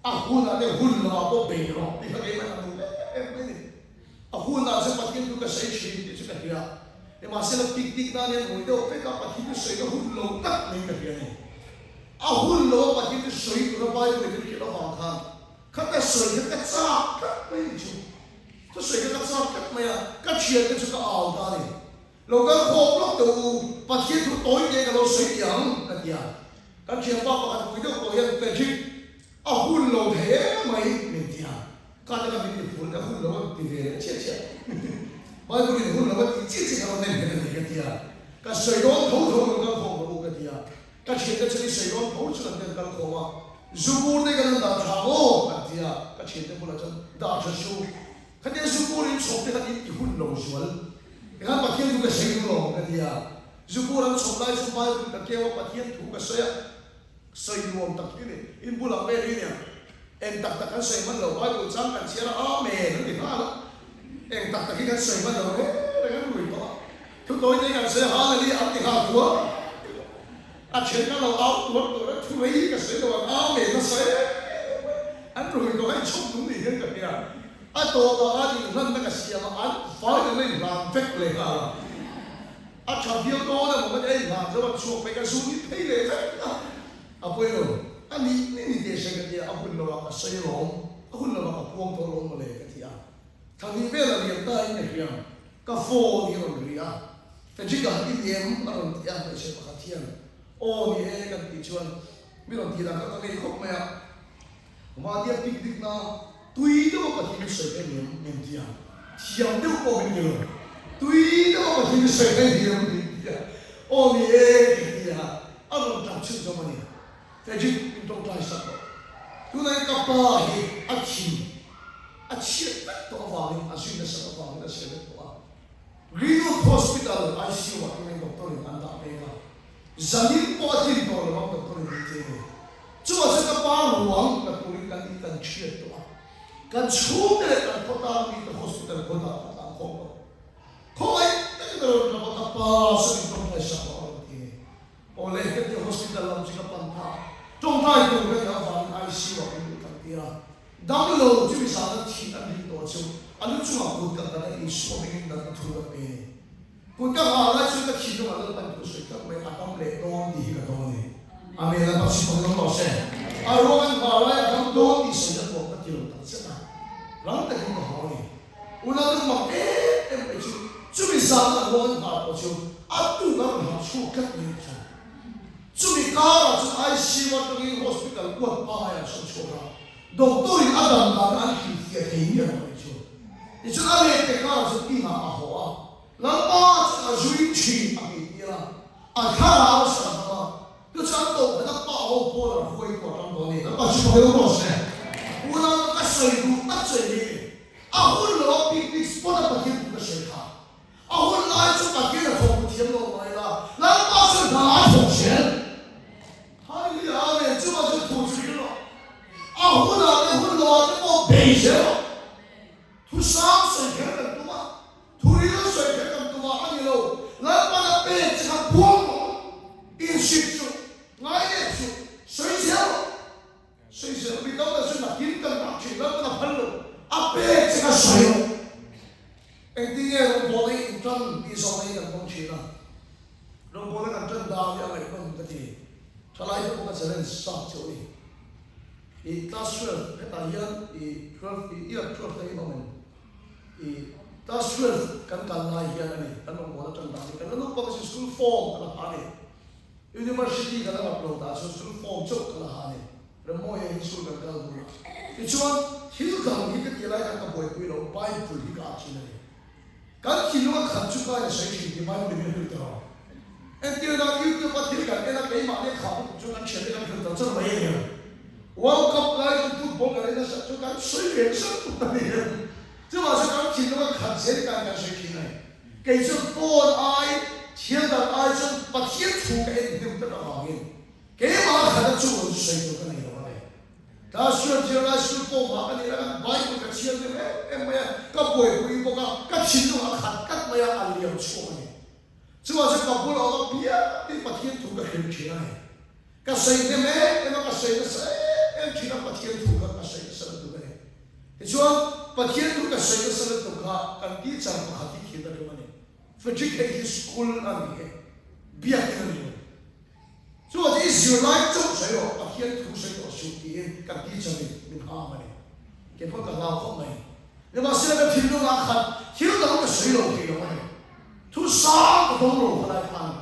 A hunah te hun lamah pawh bei rawh tih kha keimah ka duh em em mai a ni. A hunah chuan Pathian chu ka sawi thin tih chu ka hria. Nimahsela picnic nan hian rui deuh vek a Pathian chu sawina hun lo tak mai ka hria a ni. A hun lo a Pathian chu sawi tura Bible in min hrilh avang khan kha ka sawi kha ka chak tlat mai a ni chu. Chu sawi kha ka chak tlat mai a, ka thiante chu ka au ta a ni. Lo kal khawp lawk teh u, Pathian thu tawi te ka lo sawi tih ang ka ti a. Kan thianpa pakhat pui deuh tawh hian Patrick. A hun lo thei em mai min ti a, ka taka min ti phul te hun lo a ti ve leh chiah chiah. Bible in hun lo a tih chiah chiah kha rawn nem nghet a ni ka ti a, ka sawi dawn tho tho rawn kal khawm rawh u ka ti a, ka thiante chuan i sawi dawn tho chuan an ti an kal khawm a, zu bur te kan han dah tha maw an ti a, ka thiante bulah chuan dah tha su, khatia zu bur in chhawp te khan in ti hun lo zual, tikhan Pathian thu ka sawi duh lo ka ti a, zu bur an chhawp lai chuan Bible ka keu a Pathian thu ka sawi a. Sawi nuam tak hi ni. In bulah vel hi nia. Eng tak tak kan sawi hman lo. Bible chang kan chhiar a, Amen an ti nghal a. Eng tak tak hi kan sawi hman lo reng reng an rui tawh a. Thu tawi te hi kan sawi a, Hallelujah an ti nghal tuar a then ka lo au tuar tuar a, thu rei ka sawi lo ang, Amen a sawi em em mai. An rui tawh a, inchhawm nung ni hian ka hria. A tawpah an inhlanna ka siam a, an vai an la inhlan vek leh nghal a. A tha viau dawn emaw ka ti a, inhlan zo an chhuak phei ka zu ni phei leh vek a, a pawi lo. A nih ni ni teh se ka ti a, a hun lovah ka sawi alawm, a hun lovah ka puang tawh alawm mawle ka ti a. Thla hnih vel a liam ta in ka hria, ka phone hi a rawn ri a, Fedrick-a i ni em? a rawn ti a, hmeichhe pakhat hian aw ni e kan tih chuan mi rawn tih dan kha ka ngei khawp mai a. Mahnia picnic na tui deuh a Pathian hi sawi theih niam min ti a, thiam deuh pawh min ti lo, tui deuh a Pathian hi sawi theih niam min ti a, aw ni e ka ti a, a rawn tap chhun zawm a ni. Fredrick min tawngtai sak rawh. Tunah hian ka pa hi a thin a chhiat vek tawh avangin a zui nasat avangin a chhe vek tawh a, Greenwood Hospital ICU ah tunah hian doctor in an dah mek a, Zanin pawh a tlin tawh lo ang doctor in min ti a ni. Chuvah chuan ka pa ruang la turin kan in kan thiat tawh a. Kan chhungte leh kan khaw tan mite hospital kawtah kan tlan khawm tawh. Khawngaih takin a rawn ṭap a, ka pa saw in tawngtai sak rawh a rawn ti a ni. Awle heti hospital lam chu ka pan ta. Tawngtai tur ka nih avangin ICU ah min luh kan ti a. Damlo chu mi zana thih an rin tawh chu a lu chungah kut ka nghat a, Isua hmingin natna thu ka pe a ni. Kut ka nghah lai chuan ka thinlungah Lalpan thu sawi tlat mai a dam leh dawn tih hi ka dawn a ni. Amen Lalpa chhim ang lawm rawh se. A ruang an nghah lai a dam dawn tih sawi a tuam ka ti lo tak zet a, rang takin ka haw a ni. Unau te mak em em mai chu chumi zana a ruang an nghah pawh chu a tuk a rawn harh chhuak tlat mai a chuan. Chumi karah chuan ICU atangin hospital kuat pangai an sawn chhuak a, doctor in a dam dan an hrilhfiah thei miah lo mai chu. Tichuan a let te karah chuan inah a haw a, Lalpa chuan a zui thin a tih tir a, a thlarau a sawi hlawm a, chu chu an koh khat a pa ho pawn a hruaitu a tang tawh a ni. Lalpa chu fak ilo rawh se. Unau ka sawi duh tak chu eng nge ni? A hun lo a picnic spot a Pathian thu ka sawi kha. A hun lai chu Pathian a thawk hmu thiam lo mai la, Lalpa chuan hna a thawk zel. Hallelujah Amen chuvang chuan thu chu hrilh rawh. A hunah te hun lo ah te pawh bei zel rawh. Thu sang sawi kher kan tum a, thu ril sawi kher kan tum a, a ni lo. Lalpan a pek che kha puang rawh, inhrilh suh, ngainep suh, sawi zel rawh. Sawi zel rawh, mi tam tak chu nakin kan dah thin, Lalpan a phal lo, a pek che kha sawi rawh. Engtin nge rawngbawlna hi in tan tih zawhna hi kan hmang thin a, rawngbawlna kan tan dan hi a ngaihnawm ka ti. Thalaite pawh ka challenge sak cheu a ni. I class 12 hetah hian i 12 i year 12 te hi awm em? I class 12 kan kal lai hian a ni kan rawn bawl atang dan hi kan la naupang asin school form ka la ha a ni. University ka la ngap lo tah chuan school form chauh ka la ha a ni. Remmawia hi school kan kal dun a. Tichuan thil dang hi ka tih lai khan ka buaipui lo Bible hi ka ah thin a ni. Kan thinlung a khat chu ka in sawi thin tih Bible in min hrilh ta lo. Entir nan YouTube a thil kan en a keimahni a khah lutuk chu kan thiante kan hrilh ta char mai a nia. World Cup lai chuan football kan en nasa chu kan sawi ve nasa lutuk ta ni. Chuvang chuan kan thinlung a khat zel hi kan kan sawi thin a ni. Kei chuan phone ai, thial dang ai chuan Pathian thu ka en hnem tlat avangin keimah a khat a chu lo chu sawi tur ka nei lo a ni. Class chuan zirlai school pawh mah ka ni la, kan Bible ka chhiar deuh em em mai a, ka buaipui bawk a, ka thinlung a khat tlat mai a, a liam chhuak a ni. Chuvang chuan ka bula awm a piangin Pathian thu ka hrilh thin a ni. Ka sawi hnem em em a, ka sawi nasa em em thin a, Pathian thu kha ka sawi nasa lutuk a ni. Tichuan, Pathian thu ka sawi nasa lutuk kha kan teacher pakhat hi thin a tum a ni. Frederick hei hi school a ni e, biakin a ni lo. Chuan i zirlai chauh sawi rawh, Pathian thu sawi tawh suh tiin kan teacher in min ham a ni. Kei pawh ka hlau khawp mai. Nimahsela ka thinlungah khat thil dang ka sawi lo thei lo a ni. Thu sang ka dawng lo khalai khan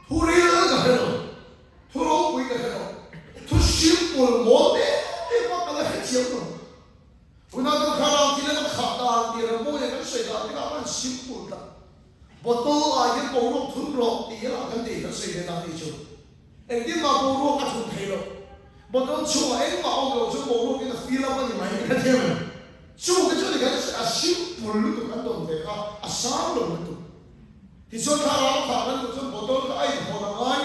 thu ril ka hre lo, thu ropui ka hre lo, thu simple mawl te te. simple tak. Bottle ah hian boruak thun rawh tih hi lah kan ti kan sawi ve ta tih chu. Engtin mah boruak a thun thei lo. Bottle chhungah engmah awm lo chu boruak in a fill up a ni mai ka thiam em? Chung te chu ni kan sawi a simple lutuk kan dawn ve kha a sang lo lutuk. Tichuan thlarau khah kan duh chuan bottle kha a inhawn a ngai.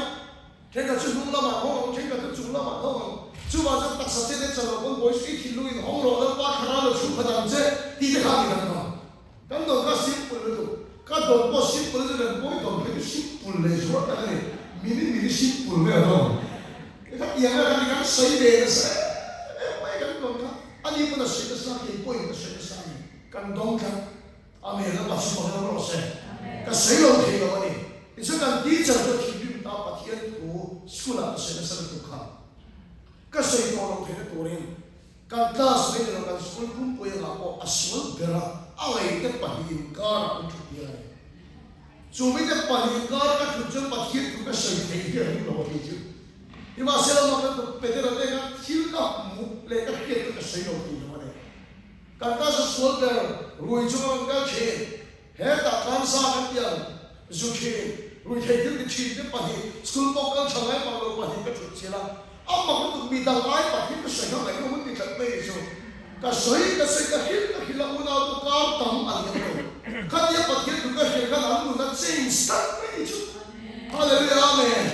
Thenkhat chu hnung lamah hawng ang, thenkhat chu chung lamah hawng ang. Chuvang chuan taksa che te chan lo pawn Boys i thinlung in hawng rawh Lalpa thlarau lo chhungkhat ang che tih te kha a ni kan dawn. Kan dawn kha simple lutuk. Ka dawn pawh simple lutuk kan pawi dawn phei chu simple leh zual tak a ni. Mini mini simple vel a dawn. Khatiang vel kha ni kan sawi ve nasa em em mai kan dawn kha. Ani pawn a sawi nasa, kei pawhin ka sawi nasa a ni. Kan dawng tlat. Amen a Pathian fak rawh rawh se. Ka sawi lo thei lo a ni. Tichuan kan teacher chu a thinrim ta Pathian thu school ah ka sawi nasa lutuk kha. Ka sawi tawh lo theihna turin kan class mai ni lo kan school pumpui angah pawh a sual ber a, a ngaihte pahnihin karah an thut tir a ni. Chu mite pahnihin kara ka thut chuan Pathian thu ka sawi theih hi a ring lo a ti chu. Nimahsela mak lutuk Petera te khan thil ka hmuh leh ka hriat chu ka sawi lo thei lo a ni. Kan ta zu sual ber rui chu ka rawn kal thin. Hetah khan sa kan pian zu thin, rui thei thil ti thin te pahnih, school pawh kal tha ngai pang lo pahnih ka thut chil a. A mak lutuk mi dang ai pahnih ka sawi kha ngaihnawm an ti tlat mai ni chu. Ka sawi ka sawi ka hrilh ka hrilh a unau chu kar tam a liam lo. Khatia Pathian thu ka hrilh khan an nun a change tlat mai ni chu. Hallelujah Amen.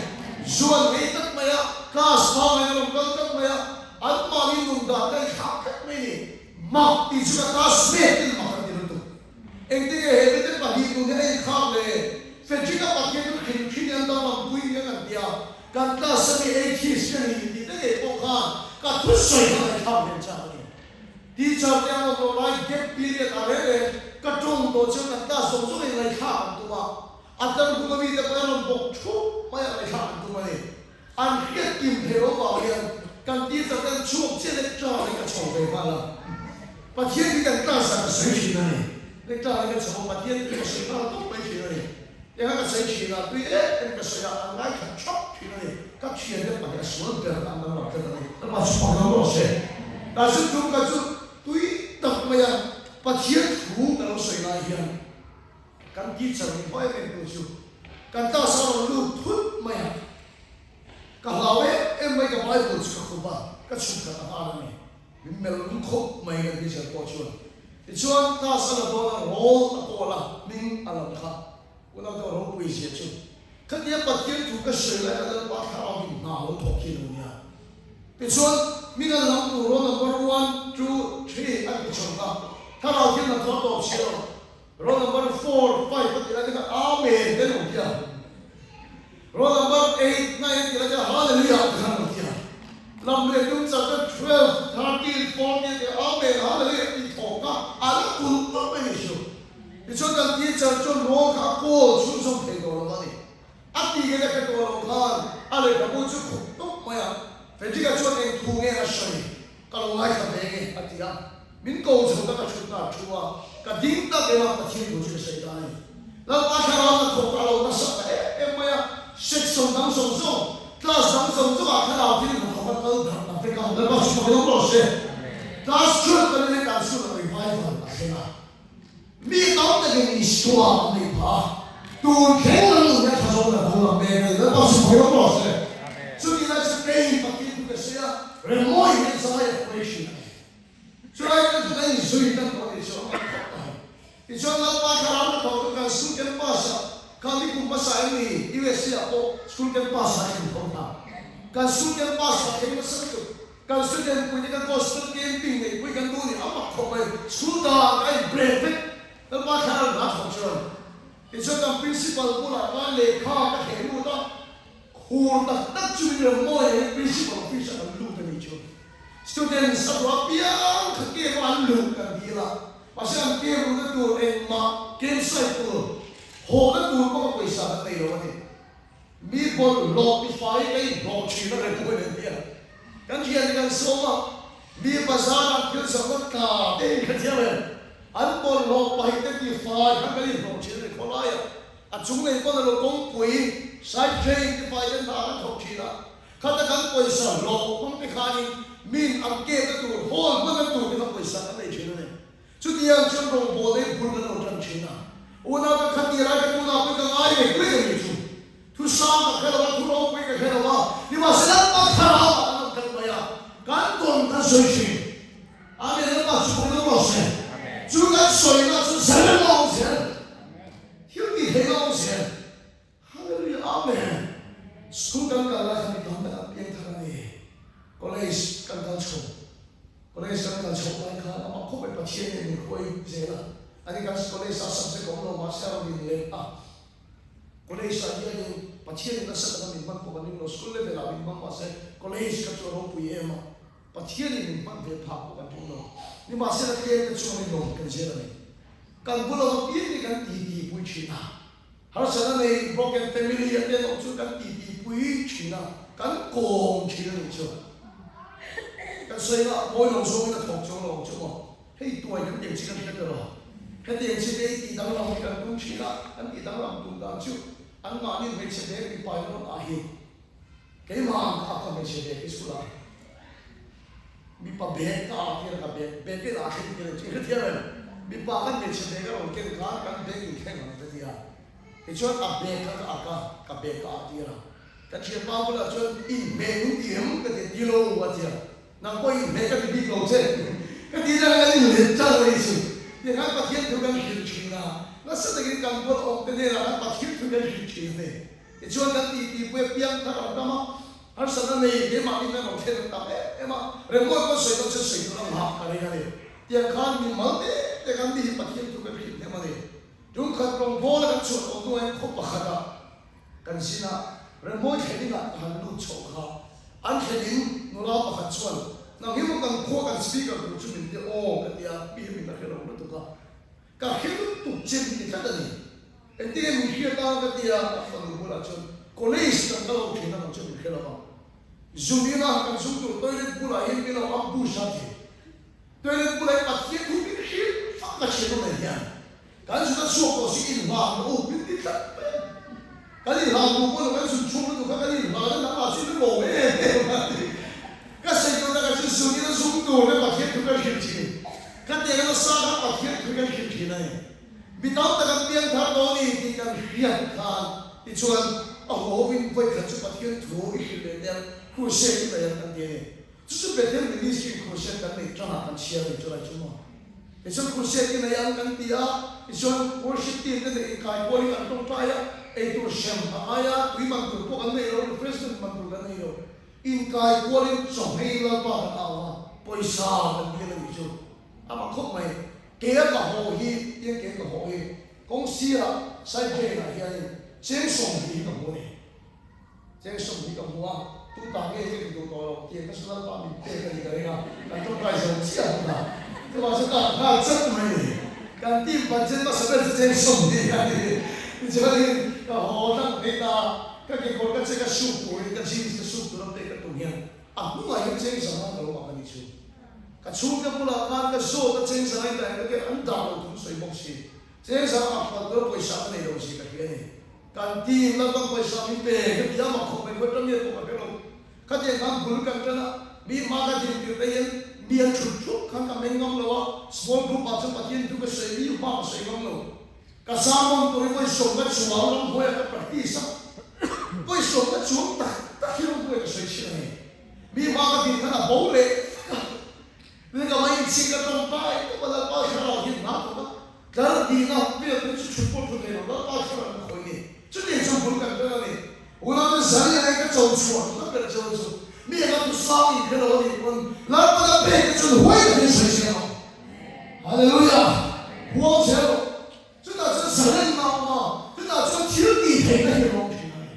Zu an ngei tlat mai a, class pangai an rawn kal tlat mai a. Anmahni nun dan ka inthlak tlat mai ni. Mak tih chu ka classmate ten mak an ti lutuk. Engtinge he mite pahnih nun hi a inthlak le? Frederick-a Pathian chu hrim hrim in an danglam pui nia kan ti a, kan class a mi atheist ka ni tih te ngei pawh khan ka thusawi kha ngaihthlak ve chak a ni. Teacher te an awm loh lai gap period ah reng reng ka tawng tawh chuan kan class zawng zawng in ngaihthlak an tum a, a tar hnung a mite pawh an rawn bawk thup mai a ngaihthlak an tum a ni. An hriat kim thei lo vang hian kan teacher ten chhuak chiah lecture hi ka chho ve nghal a. Pathian hi kan class ah ka sawi thin a ni. Lecture hi ka chho a, Pathian hi ka sawi nghal tawp mai thin a ni. Eng a ka sawi thin a, tui em em ka sawi a, an ngaithla thap thin a ni. Ka thiante pahnih a sual ber kha an danglam tlat a ni. Ka pa chu fak lo rawh se. Ka chu tum ka chu tui tak mai a, Pathian thu ka lo sawi lai hian kan teacher min haw em em tu chu kan class a rawn lut thut mai a. Ka hlau em em mai ka Bible chu ka khup a, ka chhuk khat a nghal a ni. Min melh lung khawp mai kan teacher pawh chuan. Tichuan class a la dawn a, roll a call a, hming a lam kha. Unau te ropui zia chu. Khatia Pathian thu ka sawi lai kha Lalpa thlarau in hna lo thawk hi lo nia. Tichuan hming an lam tur roll number one, two, three a ti chho kha. Thlarau hian hna thawh tawp si lo. Roll number four, five a ti lai te kha Amen te an lo ti a. Roll number eight, nine a ti lai te kha Hallelujah te kha an lo ti a. Lam leh tum chak te 12, 13, 14 a ti a Amen, Hallelujah tih thawm kha a la kulh tawp mai ni chu. Tichuan kan teacher chuan roll kha a call chhunzawm thei tawh lo a ni. A ti nge ka hre tawh lo khan a lehkhabu chu khup tawp mai a. Frederick-a chuan eng thu nge a sawi? Ka lo ngaithla ve nge? a ti a. Min ko chho ta ka thutna a thu a, ka ding tak em a, Pathian thu chu ka sawi ta a ni. Lalpa thlarau na thawk a lo nasa ta em em mai a, section dang zawng zawng, class dang zawng zawngah thlarau thil in hnathawk a kal darh ta vek a, Lalpa chu fak in awm rawh se. Class 12 kan in kan school ah revival a thleng a. Mi tam takin Isua an nei phah a, tun thleng lam nun hian tha zawng la danglam mek a ni. Lalpa chu fak in awm rawh se. Chutih lai chu kei Pathian thu ka sawi a, remawi hian zai a hruai thin a ni. Chulai kan chu kan inzui tan tawh a nih chu a man khawp mai. Tichuan Lalpa thlarau na thawk chu kan school campus ah kha ni kum hmasa em ni USA ah pawh school campus ah a thleng tho ta. Kan school campus ah thleng nasa lutuk. Kan student pui te kan gospel camping neih pui kan duh ni a mak khawp mai. School dan a in break vek. Lalpa thlarau na thawk chuan. Tichuan kan principal bulah khan lehkha ka theh lut a, khur tak tak chu min rem mawi angin principal office ah kan lut a nih chu. Students a duh apiang kha camp a an luh kan dil a, mahse an camp luhna tur engmah campsite tur hawhna tur pawh ka pawisa kan nei lo a ni. Mi bawlhhlawh mi fai ka inhlawh thin a rem pawhin an nia. Kan thian hi kan sawm a, mi bazar ah thil zawrhna tla te in kha thiam em? An bawlhhlawh pahih te ti fai khan kan inhlawh thin a ni khawlai a, a chung lei pawn a lo kawngpui, side drain te fai te hna kan thawk thin a, khata kan pawisa hlawh hmang te khanin min an kekna tur hall hmanna tur te kha pawisa kan nei thin a ni. Chutiang chuan rawngbawlna hi bul kan lo tan thin a. Unau ka khat tih lai ka tunah pawhin ka ngai lek lek a nih chu. Thu sang ka hre lo a, thu ropui ka hre lo a, nimahsela Lalpa thlarau ah kan rawn kal mai a, kan tawn kan sawi thin. Amen, Lalpa chu pawhin awm rawh se. Chu kan sawina chu zel a awm zel, thil tih theihna a awm zel. Hallelujah, Amen. School kan kal lai khan mi tam tak an piang thar a ni. College kan kal chho, college kan kal chhoh lai khan amah khawp mai Pathian hian min hruai zel a. Ani kan college ah subject a awm lo mahse a rawn inleh a. College ah hianin Pathianin nasa taka min hman pawh kan ring lo, school level ah min hmang mahse college kha chu a ropui em a, Pathianin min hman ve phak pawh kan ring lo. Nimahsela tlem te chuan in lawm kan zel a ni. Kan bula va piang hi kan ti ti pui thin a. Harsatna nei broken family a te awm chu kan ti ti pui thin a, kan kawm thin a nih chu. Kan sawi nga mawi lo zawngin a thawk chuang lo ang chu maw. Hei tuai kan tiang chi kan hre tel a, hetiang chi te hi tih danglam hi kan tum thin a, kan tih danglam tum dan chu anmahni hmeichhe bek mipa in rawn ah hi keimah ang kha ka hmeichhe bek hi school ah mipa bek ka ah tir a ka bek bek in ah thleng tir a chi hrethiam em mipa khan hmeichhe bek a rawn ken khan kan bek in thleng ang ka ti a tichuan a bek kha ka ak a ka bek ka ah tir a ka thianpa bulah chuan inhmeh min ti em ka ti ti lo a ti a. Nang pawh inhmeh ka ti bik lo che. Ka tih dan kan inlet chal a nih chu. Tiang khan Pathian thu kan hrilh thin a, nasa takin kan bual awm te hnenah khan Pathian thu kan hrilh thin a ni. Tichuan kan titi pui a piang thar ang tam a, harsatna nei keimahni kan rawn thlen ang tam em em a, remawt pawh sawi dawn chuan sawi tur a nghah ka ring a ni. Tiang khan mi mal te te kan mi hi Pathian thu kan hrilh hnem a ni. Tungkhat rawngbawla kan chhuah tawh hnuaiin khaw pakhatah Kan zinah Remawi thleninah ka han lut chhoh kha. An thlenin nula pakhat chuan, Nang hi maw kan khua kan speaker tur chu min ti aw ka ti a, mi hi min la hre lo lutuk a. Ka hre lutuk che min ti tlat a ni. Engtin nge min hriat a ka ti a, a fanu bulah chuan college kan kal ho thin a nang chu min hre lo ang. Zunina kan zung tur toilet bulah hian min lo ambush a ti. Toilet bulah hian Pathian thu min hrilh fak a thian awm eh hian. Kan zun a chhuak tawh si inhlan rawh u min ti tlat mai a. Kan inhlan duh pawh lo kan zun chhuak lutuk kha kan inhlan a nangmah chu min lawm em em a ti. Ka sawi tur takah chuan zun in a zung tur te Pathian thu kan hrilh thin. Ka tiang a nasa khan Pathian thu kan hrilh thin a ni. Mi tam tak an piang thar dawn i tih kan hriat khan tichuan a huahovin vawikhat chu Pathian thu i hrilh leh teh ang crusade i nei ang kan ti a ni. Chu chu Bethel Ministry crusade kan neih tangah kan chhiar nei chu lai chu maw? Tichuan crusade i nei ang kan ti a, tichuan worship team te neih inkai kualin an tawngtai a, eitur hrem a ngai a, tui man tur pawh kan nei lo, refreshment man tur kan nei lo. Inkai kualin chawhmei Lalpa kan au a, pawisa kan bial a nih chu. A mak khawp mai. Kea ka haw hi, tiang kea ka haw hi, kawng sirah side drain ah hianin cheng 20 hi ka hmu a ni. Cheng 20 ka hmu a, tu ta nge hi ka ti duh tawh lo, tiang ka sawi Lalpa min pek a ni ka ring a, kan tawngtai zo chiah bawk a, chuvang chu ka nghal chat mai a ni. Kan team budget hmasa ber chu cheng 20 a ni. Tichuanin ka haw tlang phei ta, ka kekawr ka check a suk turin ka jeans ka suk tur a pek ka tum hian a hnungah hian cheng 5 ka lo ak a ni chu. Ka chhungte bulah khan ka zawt a cheng 5 in dah em ka ti a, an dah lo thung sawi bawk si. Cheng 5 ak palh tura pawisa ka nei lo si ka hria a ni. Kan team Lalpan pawisa min pe ka ti a, mak khawp mai khawi ṭang nge pawh ka hre lo. Khatiang khan bul kan ṭan a, mi hma ka din tirh te hian mi an ṭhut ṭhup khan ka meng ngam lo a, small group ah chuan Pathian thu ka sawi mi hma ka sawi ngam lo. Ka sermon tur hi vawi sawm ka chuang ramhnuaiah ka practice a, vawi sawm ka chuang tak tak hi ramhnuaiah ka sawi thin a ni. Mi hma ka din khan a bo leh vek a. Tun ka mai inchhing ka tawngtai tawp a, Lalpa thlarau hian hna thawk a, tlar dihna vel te chu chhut pawh thu thei lo, Lalpa thlarau in khawi ni. Chutiang chuan bul kan ṭan a ni. Unaute zali a ka cho chhuah chu ka ber cheu chu mi anga thu sang in hre lo a nih pawn Lalpa ka pek te chuan huai takin sawi zel ang. Hallelujah! Huang zel rawh. Chutah chuan zalenna a awm a, chutah chuan thil tih theihna hi a awm thin a ni.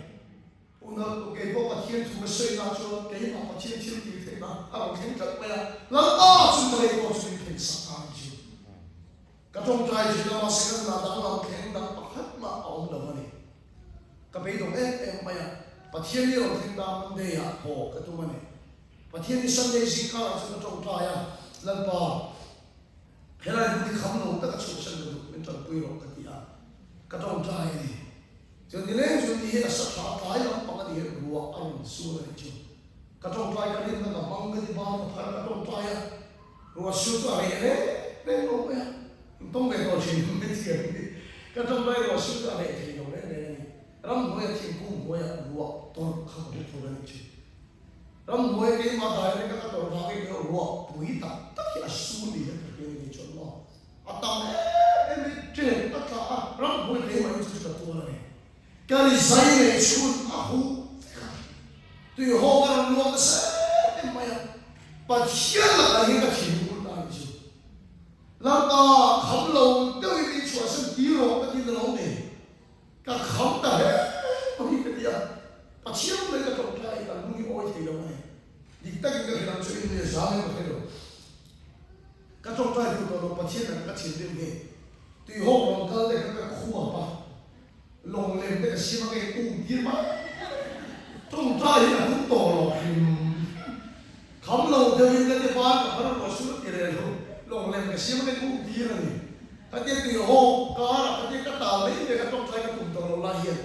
Unau, kei pawh Pathian thu ka sawi na chuan keimah Pathian thil tih theihna a rawn thleng tlat mai a, Lalpa chu ka lei pawh chu min phen sak ta ang chu. Ka tawngtai thin a, mahse ka nunah danglam thleng dang pakhat mah a awm lo a ni. Ka beidawng em em mai a, Pathian hi a rawn thleng ta Monday ah haw ka tum a ni. Pathian hi Sunday zingkarah chuan ka tawngtai a, Lalpa, helai hmun hi kham lo taka chhuahsan ka duh, min tanpui rawh ka ti a, ka tawngtai a ni. Chuan nileng chu ni hi a sa tha tlai lampang a ni hian ruah a rawn sur a nih chu. Ka tawngtai ka rinna ka hmang ka ti ban ka phar ka tawngtai a, ruah sur chu a reh reng reng lo mai a, in tawng ve tawh thin mai thiam hi. Ka tawngtai ruah sur chu a reh thei lo reng reng a ni. Ramhnuaia thingkung hnuaia ruah tawrh kha ka hmu thur a nih chu. Ramhnuai keimah dai reng a ka tawrh vangin ka ruah pui tak tak hi a sur ni hian ka hria ni kei chuan maw. A tam em em in ṭek a tla a, ramhnuai keimah in chu chu ka tuar a ni. Ka rizai leh chhun a huh vek a, tuihaw ka rawn luang nasa em em mai a, Pathian lakah hian ka thinur ta a nih chu. Lalpa, kham lo deuhin min chhuahsan tir rawh ka ti na lo nei. Ka kham ta hle mai ka ti a, Pathian bulah ka tlawmtlai ka lung hi awi thei lo a ni. Dik takin ka hrilh ang chu in nge zang em ka hre lo. Ka tlawmtlai duh tawh lo Pathian laka ka thinrim hi tuihawk rawn kal te kha ka khuap a, lawng lem te ka siam a ka in um tir mai. Tlawmtlai hi ka tum tawh lo hrim hrim. Kham lo deuhin ka ti ban ka phar ruah sur ti rel ho, lawng lem ka siam a ka in um tir a ni. Khatia tui hawk karah khatia ka tal mai mai ka tawngtai ka tum tawh lo lai hian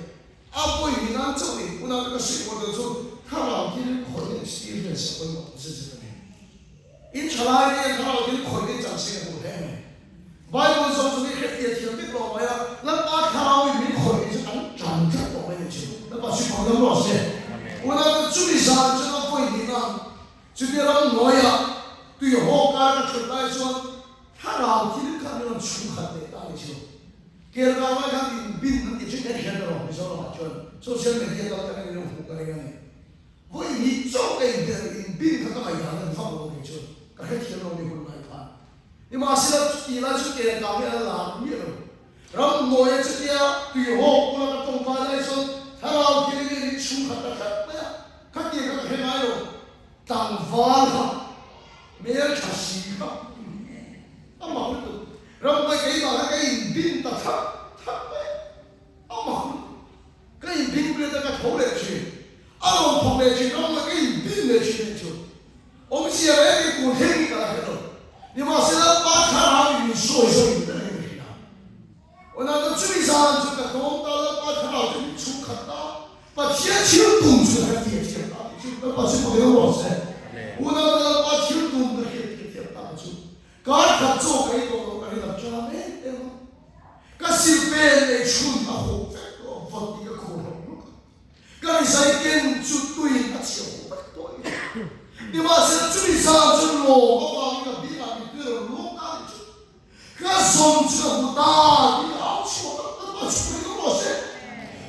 a pawi ni nan chauh in unau te ka suih pawh tawh chu thlarau thil khawih experience a pawimawh tak zet zet a ni. In tha lai te hian thlarau thil khawih te chang se ka duh hle mai. Bible zawng zawng hi hrettiah thiam vek lo mai a, Lalpa thlarau in min khawih ni chu kan tan tlat tawh mai ni chu. Lalpa suih pawh dam rawh se. Unau te chumi zan chuan a pawi ni nan chutia ramhnuaiah tui hawk kara ka thut lai chuan Thlarau thil kha min rawn chhung khat leh ta ni chu. Kerkau lai khan in bin an ti thin kha i hriat erawh Mizoramah chuan social media kal atangin in lo hmuh ka ring a ni. Vawi hnih chauh ka in bin in bin kha ka ngaihdan a ni vak lo kei chuan ka hrethiam lo ni hun lai khan. Nimahsela chuti lai chu Kerkau hi a la lar miah lo. Ramhnuaia chutia tuihawk bula ka tawngtai lai chuan thlarau thil in min chhung khat ta tlat mai a, khatiang kha ka hre ngai lo. Tlangval kha hmel tha si kha a mak lutuk. Ramhnuai keimah kha ka inbin ta thak thak mai a, a mak lutuk. Ka inbin pui ata ka tho leh thin, a rawn thawk leh thin, ramhnuai ka inbin leh thin anih chu. Awmzia reng hi tun thleng hi ka la hre lo. Nimahsela Lalpa thlarau in min sawi zawk in ka ring thin a. Aw chumi zan chu ka tawng ta, Lalpa thlarau chu min chhung khat ta. Pathian thil tum chu ka hriat thiam ta tih chu Lalpa chu pakhat lo rawh se. Unau te Lalpa thil tum ka hriat thiam ta chu kar khat chaw ka ei tawh lo ka rin a tla em em a. Ka silpen ei chhun a hawk vek tawh a, vawt tih ka khur hlawk hlawk a. Ka rizai ken chu tuiin a chhiah hawk vek tawh a ni. Nimahsela chumi zan chu lawm avangin ka bikah mittui a rawn luang ta a ni chu. Ka zawm chu ka hmu ta tih ka au chhuak a, ka pa chhuak in rawh se.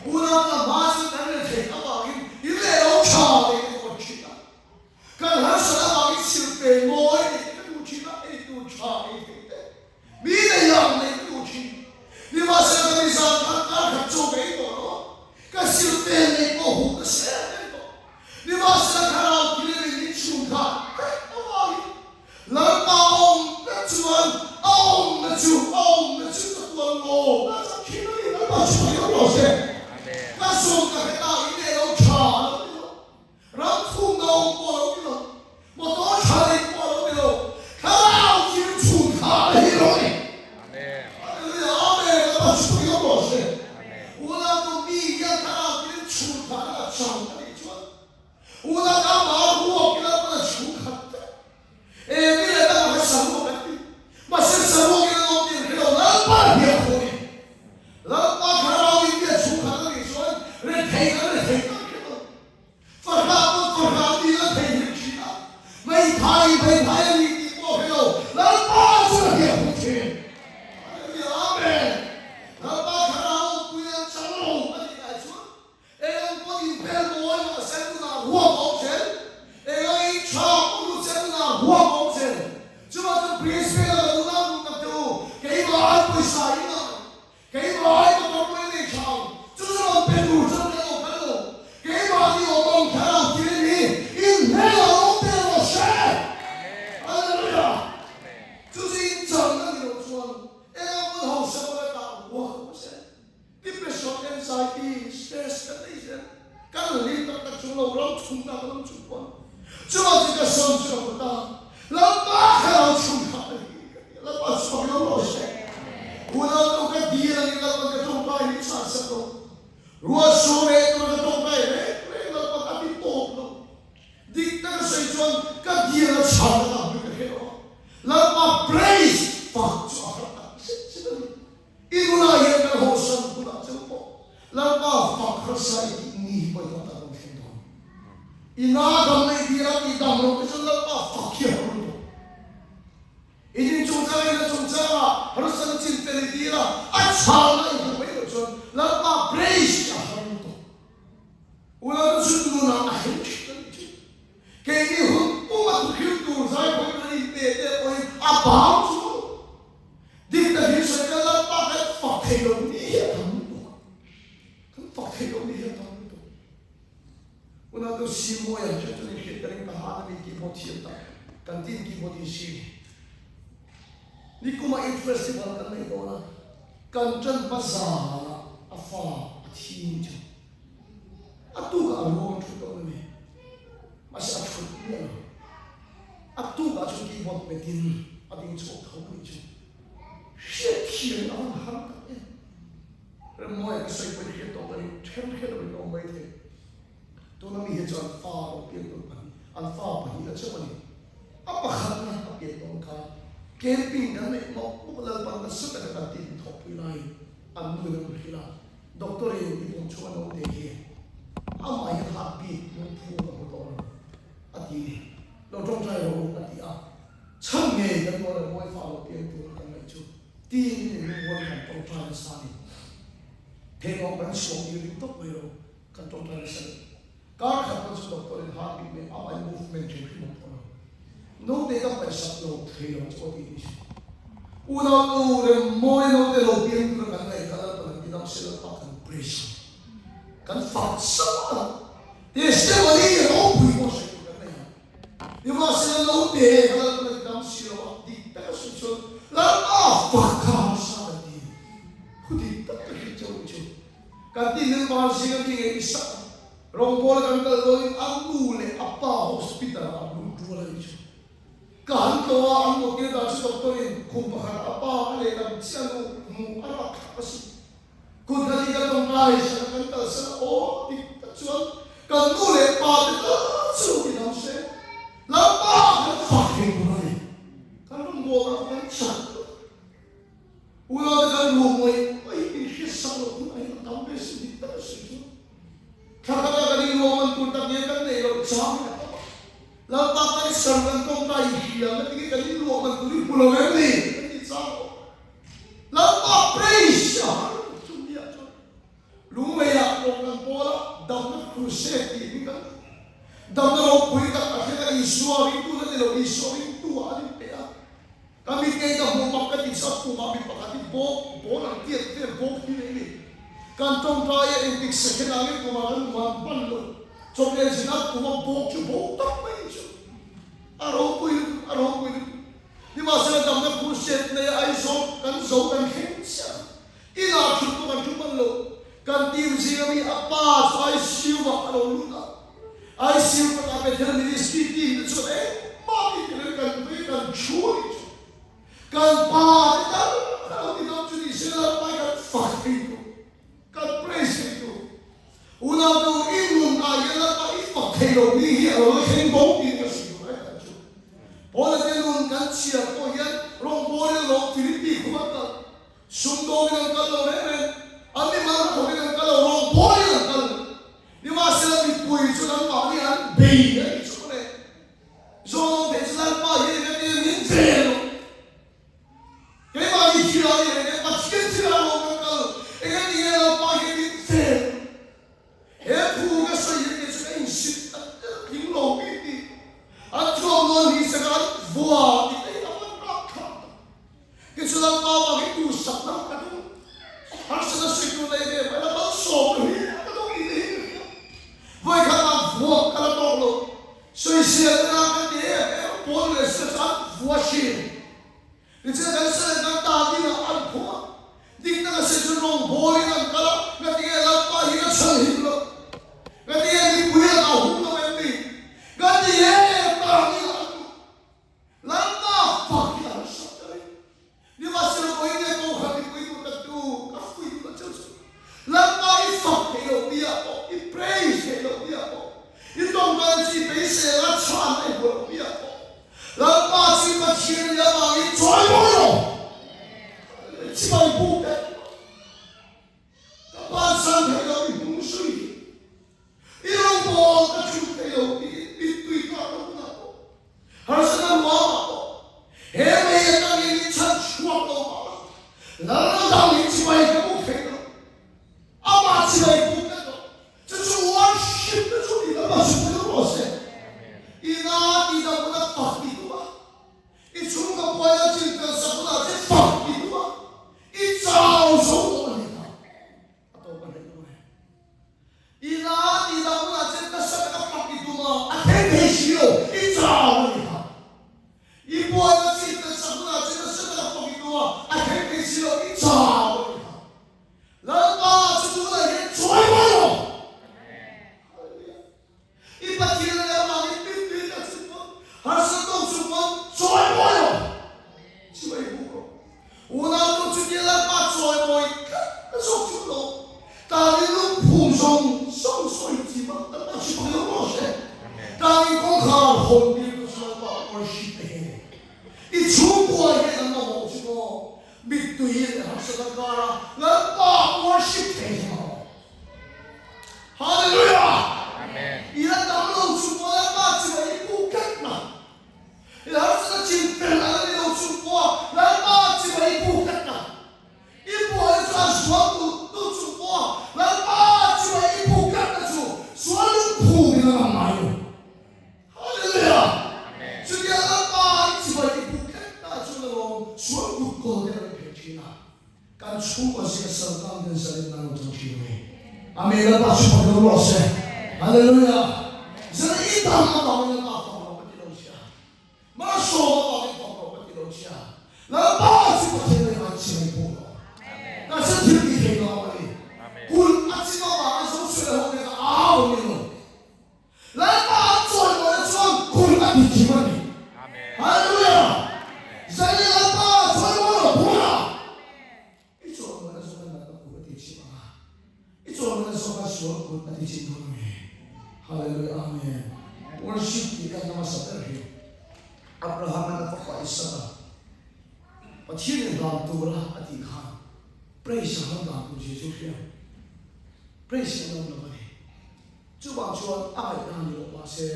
Unau ka hma chu kan rel theih avangin in leh lo tha leh ka kawt thin a. Kan harsat avangin silpe mawi neih te ka duh thin a, ei tur tha ei theih te, mi nei ang neih ka duh thin. Nimahsela ka nizan khan kar khat chaw ka ei tawh lo a, ka silpe neih pawh huh ka ser em tawh. Nimahsela thlarau thil in min chhung kha vek avangin Lalpa awm na chuan a awmna chu a awmna chu ka tual lawm a chak thin a ni. Lalpa chu ka lo rawh se. Ka sawm ka hre ta in leh lo tha a lo ni lo. Ram thumna awm pawh a lo ni lo. Motor tha leh pawh a lo ni lo. Thlarau thil chhun kha a hi lo ni. Hallelujah Amen Lalpa chu ka lo rawh se. Unau nu mi hian thlarau thil chhun kha a chang a nih chuan Unau ka mah ruak ila pawn a chhung khat vek. E mi leh dang kha saruak an ti. Mahse saruak in an awm tih an hre lo. Lalpa hian a haw ni. Lalpa thlarau in mi a chhung khat a nih chuan rethei kan rethei tak hre lo. Fahrah pawn fahrah an nih la thei hrim thin a. Hmeithai hmeithai a nih tih pawh hre lo. Lalpa chuan a hian haw thin. Hallelujah Amen. Lalpa thlarau pui an chang lo a nih lai chuan Eng pawh in bel mawi mah se nunah huam a awm zel. Eng ang in tha pawh lut se nunah huam a awm zel. Chuvang chuan Brisbane a kan unau duh tak te u, keimah ai pawisa in ang, keimah ai motor pawh in nei tha ang, chu chu rawn pe tur chuan kan lo kal lo. Keimah ni awm ang thlarau thil hi in hnenah lo awm tel rawh se. Hallelujah! Chu chu in chang a ni loh chuan eng ang pawn hausa pawh la tah huam a se. Depression, anxiety, stress kan nei zel. Kan hlim tak tak chung lo, ram chhung tak lam chung pawn. Chuvang chu ka sawm chu ka hmu ta. Lalpa thlarau chhung kha a ni ka ti a. Lalpa chhuak lo rawh se. Unau nu ka dil angin Lalpan ka tawngtai hi chhan sak lo. Ruah sur leh tur ka tawngtai reng reng Lalpan a ti tawp lo. Dik taka sawi chuan ka dil a chhan na ka hmu ka hre lo a. Lalpa praise fak chu a har tak zet zet a ni. I nunah hian kan haw. chhana i hmuh mai loh chuan Lalpa praise a har lutuk. Unau chu nunah a hel thin a nih chu. Keini hun puma thuhrim tur zai pawhin kan inpe te pawhin a bang chu dik takin sawi ka Lalpa kan fak thei lo ni hi a tam lutuk. Kan fak thei lo ni hi a tam lutuk. Unau chu Simawi ang hriat chuan inhriat ka ring ta han a mi keyboard thiam tak kan tin keyboard in si. Nikuma Youth Festival kan nei dawn a, kan ṭan hma zanah a fa a thi chu. A tukah a ruang a ṭhut dawn a ni. Mahse a ṭhut miah lo. A tukah chuan keyboard metin a ding chhuak tho a nih chu. Hriat thiam a van har tak em. Remmawi ka sawi pawhin hriat tawh ka ring then hriat loin ka awm mai thei. Tuna mi hi chuan fa lo pian dawn pahnih, an fa pahnih a chauh a ni. A pakhatna a pian dawn kha camping kan neih mawp mawp Lalpan nasa taka kan tih in thawhpui laiin an nu in an hrilh a, Doctor in i pum chhunga naute hi amah hian heart beat lungphu ka hmu tawh lo a ti ni. Lo tawngtai rawh u a ti a, chhan ngei kan rual leh mawi fa lo pian tur kan ngaih chu tiin in lungrualin an tawngtai nasa a ni. Pheikhawk kan chhuak tir ding tawp mai lo. Kan tawngtai nasa deuh. Kar khat pawh chu doctor in heart beat leh amah in movement hrim hrim a pawh lo. Naute ka paihsak lo thei lo chu aw tih ni. Unau nu leh mawi naute lo piang tura kan ngaih kha Lalpan an ti dam se Lalpa kan praise ang. Kan fak sauh ang. Testimony ropui pawh sawi tur kan nei ang. Nimahsela naute kha Lalpan an ti dam si lo a, dik taka sawi chuan Lalpa fak kha harsa kan ti. Thu dik tak ka hrilh chauh chu. Kan ti hmel bar zing a mi nge i sak a, rawngbawla kan kal dawnin a nu leh a pa hospital ah an lut rual a nih chu. Ka han tlawh a, an motir dan chu doctor in khum pakhat ah a pa a lehlam chiah nu hmuh a rak thlak a si. Kut hla hi ka tawngtai sak a kan kalsan a, aw dik tak chuan kan nu leh pa te tal chu ti dang se, Lalpa kan fak thei tur a ni. Kan rawngbawlna kha kan chak lutuk. Unaute kan ruang mai mai min hriat sak loh hun ahin a tam ve si dik tak a sawi chu. Thla khat ah kan inruang man tur tak nge kan neih loh chang hi a tam a. Lalpa kan sar kan tawngtai i hria nga tinge kan inruah man tur hi hmu lo em ni kan ti chang awm. Lalpa praise a har lutuk chu miah chuan Lunglei ah pawh kan pawl a damna crusade tih hi kan damna ropui tak a thleng a Isua ringtu na ni lo Isua ringtu ah an inpe a. Ka mit ngei ka hmuh mak ka ti chak kumah mi pakhat hi bawk bawl ang tiat vel bawk hi nei ni. Kan tawngtai a engtik second ah nge kumah kan man hman lo. Chawpleh zin a kuma bawk chu bo tak mai ni chu. A ropui lutuk a ropui lutuk. Nimahsela damna crusade nei a Aizawl kan zo kan thleng chiah a. Inah thut pawh kan thu hman lo. Kan team zinga mi a pa chu ICU ah a lo lut a. ICU kawtah Bethel Ministry team te chuan engmah tih theih loin kan vei kan thu a nih chu. Kan pa te tal kha lo ti dam chu ni se Lalpa hi kan fak thei tur, kan praise thei tur. Unau te u i nun ah hian Lalpa i fak thei lo mi hi a lo la thleng bo tiin ka hrilh duh ai tak chu. Paula te nun kan chhiar pawh hian rawngbawlin a lawm Philippi khum an kal. Sumdawngin an kal lo reng reng, an mimal hnathawkin an kal lo, rawngbawlin an kal. Nimahsela mipui chu nangmahni an bei a nih chu mawle. Zawng theih chu Lalpa hian eng enge min vel lo. Keimahni thil a ni reng e, Pathian thil a lawm kan kal, eng enge Lalpa hian min vel lo. He thu ka sawi hi kei chu ka insit tak tak a tling lo mi ti. An thuamnawn hi saka an vua ti te hi a van rak thlak tak. Kei chu Lalpa vang hi duhsakna ka dawng. Harsatna sawi tur nei ve mai la malsawmna hi ka dawng ti te hi ka hria. Vawikhat ah vuak ka la tawk lo. Sawiselna na kan ti em em a, pawn leh sila chu an vua thin. Tichuan kan sawi kan ta dingah an phum a, dik taka sawi chu rawngbawlin an kal a, ngatinge Lalpa hi ka chhan him lo? Ngatinge mipui lakah a hum lo em ni? Ngatinge ta dingah an duh? Lalpa fak hi a harsa ta reng. Nimahsela vawiin Kohhran mipui duh tak tu ka fuih duh ta cheu chu Lalpa i fak theih loh mi ah pawh, i praise theih loh mi ah pawh, i tawngtaina chu i beisei anga chhan a i hmu loh mi ah pawh, Lalpa chu i Pathian a nih avangin chawi mawi rawh. Chibai buk te. worship te hi a ni. I chhungkua hian an mamawh chu maw? Mittui leh harsatna kara Lalpa worship thei hi mamawh. Hallelujah! I la dam lo chu maw Lalpa chibai i puk tlatna. I harsatna chin fel a la ni lo chu maw Lalpa chibai i puk tlatna. I buaina chu a zual tu tu chung pawh Lalpa chibai i puk tlatna chu sual lungphum in a ngam ngai lo. Hallelujah! Chutia Lalpa i chibai i puk tlatna chuan alawm sual kut kawl te lo i phelh thin a, kan chhungkaw zinga saltan ten zalenna lo chang thin a ni. Amen Lalpa chu fak lo rawh se. Hallelujah! Zan i dam avangin Lalpa fak lo ka ti lo che a. Malsawm avangin fak lo ka ti lo che a. Lalpa chu Pathian leh ngai chiang i pawh lo. Ka se thil ti thei lo a ni. Kulh a chim avangin Joshua leh ho te kha au an ni lo. Lalpa an chawimawina chuan kulh a ti chim a ni. Hallelujah! Zaile Lalpa chawimawi lo phur a. I chawimawina zawk a natna kulh a ti chim ang a. I chawimawina zawk a sual kulh a ti chim dawn a ni. Hallelujah Amen. Worship tih kan hmasa ber hi Abraham-an a fapa Isaka Pathian in hlan tura a tih khan praise a hlan dan tur zia chu hria. Praise hi an awm lo a ni. Chuvang chuan a ngaihdan ni loh mahse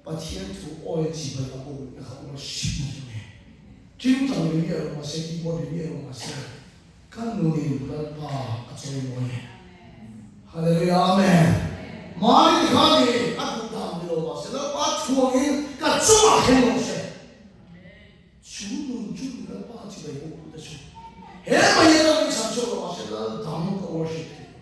Pathian thu awi a chi bai a bo rih na kha worship na chu a ni. Tingtang ri miah lo mahse, keyboard ri miah lo mahse kan nunin Lalpa a chawi mawi e. Hallelujah Amen. Mahni ti kha ni a duh dan ni lo mahse Lalpa thuangin ka chungah thleng lo se. Chu nun chu ni Lalpa chi bai bo tute chu he mai atangin chhan chhuak lo mahse Lal dang ka worship thei lo.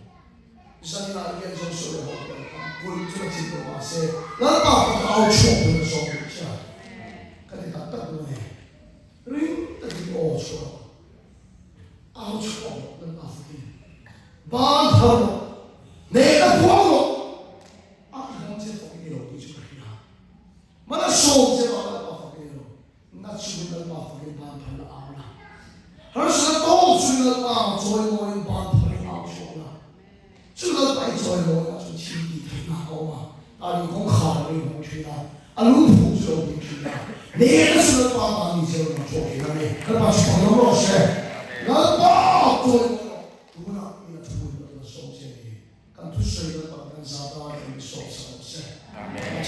Zaninah hian Joshua leh Hope an kal kulh chu ka chim tawh mahse Lalpa kha ka au chhuak tur ka zawng duh chiah ka ti tak tak lo e. Ring takin aw chhuah rawh, au chhuak rawh Lalpa fakin ban thar rawh, hnehna phuang rawh a ti dang che fakin i lo tih chu ka hria. Mana sawm che vang Lalpa fakin i lo. Na chungin Lalpa fakin ban phal a au la. Harsatna tawk chungin Lalpa chawimawiin ban phalin au chhuak la. Chu Lalpa i chawimawi ah chuan thil tih theihna a awm a, tani kawngkhar a ring hawng thin a, a lungphum chu lo ding thin a, nehna chu Lalpa tan ni zel rawn chhuak thin a ni. Lalpa chu fak lam rawh se. Lalpa chawimawi rawh. Tunah i la thu in a tuna sawm che a ni. Kan thusawi Lalpa'n kan zat a, kan insawm sak rawh se. Amen.